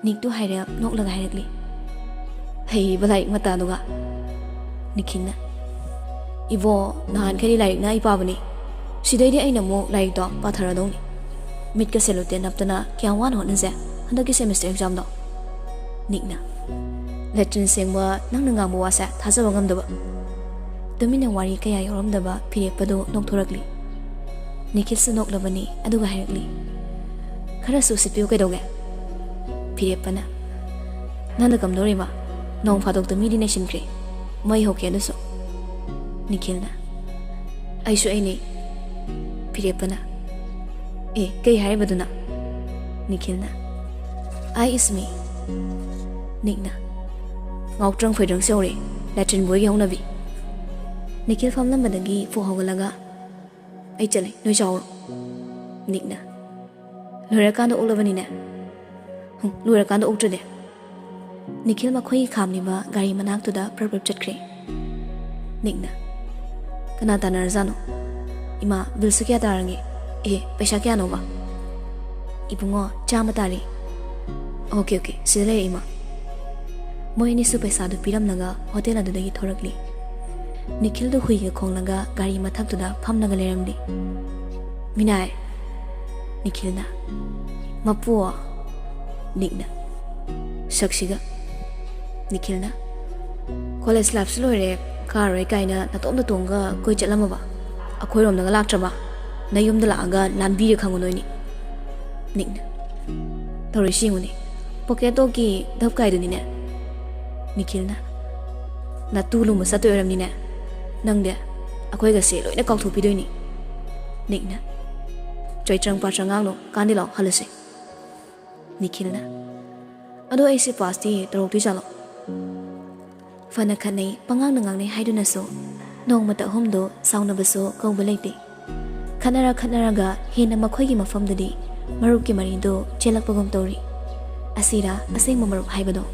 ꯅꯤꯛꯇꯨ ꯍꯥꯏꯔꯦ ꯅꯣꯛꯂꯒ ꯍꯥꯏꯔꯛꯂꯤ, "ꯍꯩꯕ ꯂꯥꯏꯔꯤꯛ ꯃꯇꯥꯗꯨꯒ꯫" ꯅꯤꯈꯤꯜꯅ, "ꯏꯕꯣ, ꯅꯍꯥꯟꯈꯩꯗꯤ ꯂꯥꯏꯔꯤꯛꯅ ꯑꯩ ꯄꯥꯕꯅꯤ, ꯁꯤꯗꯩꯗꯤ ꯑꯩꯅ ꯑꯃꯨꯛ ꯂꯥꯏꯔꯤꯛꯇꯣ ꯄꯥꯊꯔꯗꯧꯅꯤ꯫ ꯃꯤꯠꯀ ꯁꯦꯂꯨꯇꯦꯟ ꯅꯞꯇꯅ ꯀꯌꯥꯝ ꯋꯥꯅ ꯍꯣꯠꯅꯖꯦ ꯍꯟꯗꯛꯀꯤ ꯁꯦꯃꯤꯁꯇꯔ ꯑꯦꯛꯖꯥꯝꯗꯣ꯫" ꯅꯤꯛꯅ, "ꯂꯦꯇ꯭ꯔꯤꯟ ꯁꯦꯡꯕ ꯅꯪꯅ ꯉꯥꯡꯕ ꯋꯥꯁꯦ ꯊꯥꯖꯕ ꯉꯝꯗꯕ꯫" ꯇꯨꯃꯤꯟꯅ ꯋꯥꯔꯤ ꯀꯌꯥ ꯌꯥꯎꯔꯝꯗꯕ ꯐꯤꯔꯦꯞꯄꯗꯨ ꯅꯣꯛꯊꯣꯔꯛꯂꯤ꯫ ꯅꯤꯈꯤꯜꯁꯨ ꯅꯣꯛꯂꯕꯅꯤ, ꯑꯗꯨꯒ ꯍꯥꯏꯔꯛꯂꯤ, "ꯈꯔꯁꯨ ꯎꯁꯤꯠꯄꯤꯌꯨ ꯀꯩꯗꯧꯒꯦ?" ꯐꯤꯔꯦꯞꯄꯅ, "ꯅꯪꯅ ꯀꯝꯗꯧꯔꯤꯕ? ꯅꯣꯡ ꯐꯥꯗꯣꯛꯇ ꯃꯤꯗꯤ ꯅꯩꯁꯤꯟꯈ꯭ꯔꯦ꯫ ꯃꯩ ꯍꯧꯈꯤ ꯑꯗꯨꯁꯨ꯫" ꯅꯤꯈꯤꯜꯅ, "ꯑꯩꯁꯨ ꯑꯩꯅꯦ꯫" ꯐꯤꯔꯦꯞꯄꯅ, "ꯑꯦ, ꯀꯩ ꯍꯥꯏꯔꯤꯕꯗꯨꯅ?" ꯅꯤꯈꯤꯜꯅ, "I is me꯫" ꯅꯤꯛꯅ, "ꯉꯥꯎꯇ꯭ꯔꯪ ꯐꯣꯏꯗ꯭ꯔꯪꯁꯨ ꯌꯧꯔꯦ, ꯂꯦꯇ꯭ꯔꯤꯟ ꯕꯣꯏꯒꯤ ꯍꯧꯅꯕꯤ꯫" ꯅꯤꯈꯤꯜ ꯐꯝꯂꯝꯕꯗꯒꯤ ꯐꯨꯛ ꯍꯧꯒꯠꯂꯒ, "ꯑꯩ ꯆꯠꯂꯦ, ꯅꯣꯏ ꯆꯥꯍꯧꯔꯣ꯫" ꯅꯤꯛꯅ, "ꯂꯣꯏꯔꯀꯥꯟꯗ ꯑꯣꯛꯂꯕꯅꯤꯅꯦ꯫" "ꯍꯨꯝ, ꯂꯣꯏꯔꯀꯥꯟꯗ ꯑꯣꯛꯇ꯭ꯔꯗꯤ?" ꯅꯤꯈꯤꯜ ꯃꯈꯣꯏꯒꯤ ꯈꯥꯝꯂꯤꯕ ꯒꯥꯔꯤ ꯃꯅꯥꯛꯇꯨꯗ ꯄ꯭ꯔꯞ ꯄ꯭ꯔꯞ ꯆꯠꯈ꯭ꯔꯦ꯫ ꯅꯤꯛꯅ, "ꯀꯅꯥ ꯇꯥꯟꯅꯔꯖꯥꯠꯅꯣ? ꯏꯃꯥ, ꯕꯤꯜꯁꯨ ꯀꯌꯥ ꯇꯥꯔꯒꯦ? ꯑꯦ, ꯄꯩꯁꯥ ꯀꯌꯥꯅꯣꯕ?" "ꯏꯕꯨꯡꯉꯣ, ꯆꯥꯝꯃ ꯇꯥꯔꯦ꯫" "ꯑꯣꯀꯦ, ꯑꯣꯀꯦ, ꯁꯤꯗ ꯂꯩꯔꯦ ꯏꯃꯥ꯫" ꯃꯣꯏ ꯑꯅꯤꯁꯨ ꯄꯩꯁꯥꯗꯨ ꯄꯤꯔꯝꯂꯒ ꯍꯣꯇꯦꯜ ꯑꯗꯨꯗꯒꯤ ꯊꯣꯔꯛꯂꯤ꯫ ꯅꯤꯈꯤꯜꯗꯨ ꯍꯨꯏꯒ ꯈꯣꯡꯂꯒ ꯒꯥꯔꯤ ꯃꯊꯛꯇꯨꯗ ꯐꯝꯂꯒ ꯂꯩꯔꯝꯂꯤ꯫ "ꯃꯤꯅꯥꯏ꯫" ꯅꯤꯈꯤꯜꯅ꯫ "ꯃꯄꯨ꯫" ꯅꯤꯛꯅ꯫ "ꯁꯛꯁꯤꯒ꯫" ꯅꯤꯈꯤꯜꯅ꯫ "ꯀꯣꯂꯦꯖ ꯂꯥꯏꯐꯁꯨ ꯂꯣꯏꯔꯦ, ꯀꯥꯔꯣꯏ ꯀꯥꯏꯅ ꯅꯇꯣꯝꯇ ꯇꯣꯡꯉꯒ ꯀꯣꯏ ꯆꯠꯂꯝꯃꯕ? ꯑꯩꯈꯣꯏꯔꯣꯝꯗꯒ ꯂꯥꯛꯇ꯭ꯔꯕ? ꯅꯌꯨꯝꯗ ꯂꯥꯛꯑꯒ ꯂꯥꯟꯕꯤꯔꯦ ꯈꯪꯉꯨ ꯅꯣꯏꯅꯤ꯫" ꯅꯤꯛꯅ꯫ "ꯇꯧꯔꯤꯁꯤ ꯌꯦꯡꯉꯨꯅꯦ, ꯄꯣꯀꯦꯠ ꯗꯣꯛꯀꯤ ꯙꯞ ꯀꯥꯏꯗꯨꯅꯤꯅꯦ꯫" ꯅꯤꯈꯤꯜꯅ꯫ "ꯅꯇꯨ ꯂꯨꯝꯕ ꯆꯠꯇꯣꯏ ꯑꯣꯏꯔꯝꯅꯤꯅꯦ꯫ ꯅꯪꯗꯤ ꯑꯩꯈꯣꯏꯒꯁꯦ ꯂꯣꯏꯅ ꯀꯥꯎꯊꯣꯛꯄꯤꯗꯣꯏꯅꯤ꯫" ꯅꯤꯛꯅ꯫ "ꯆꯣꯏꯇ꯭ꯔꯪ ꯄꯥꯇ꯭ꯔꯪ ꯉꯥꯡꯅꯨ, ꯀꯥꯟꯗꯤ ꯂꯥꯛꯑꯣ ꯍꯜꯂꯁꯤ꯫" ꯅꯤꯈꯤꯜꯅ꯫ "ꯑꯗꯣ ꯑꯩꯁꯦ ꯄꯥꯁꯇꯤ ꯇꯧꯔꯛꯇꯣꯏ ꯖꯥꯠꯂꯣ?" ꯐꯅ ꯈꯠꯅꯩ, ꯄꯉꯥꯡꯗ ꯉꯥꯡꯅꯩ ꯍꯥꯏꯗꯨꯅꯁꯨ ꯅꯣꯡꯃꯇ ꯑꯍꯨꯝꯗꯣ ꯁꯥꯎꯅꯕꯁꯨ ꯀꯧꯕ ꯂꯩꯇꯦ꯫ ꯈꯠꯅꯔ ꯈꯠꯅꯔꯒ ꯍꯦꯟꯅ ꯃꯈꯣꯏꯒꯤ ꯃꯐꯝꯗꯗꯤ ꯃꯔꯨꯞꯀꯤ ꯃꯔꯤꯗꯨ ꯆꯦꯜꯂꯛꯄꯒꯨꯝ ꯇꯧꯔꯤ꯫ ꯑꯁꯤꯔꯥ ꯑꯁꯦꯡꯕ ꯃꯔꯨꯞ ꯍꯥꯏꯕꯗꯣ?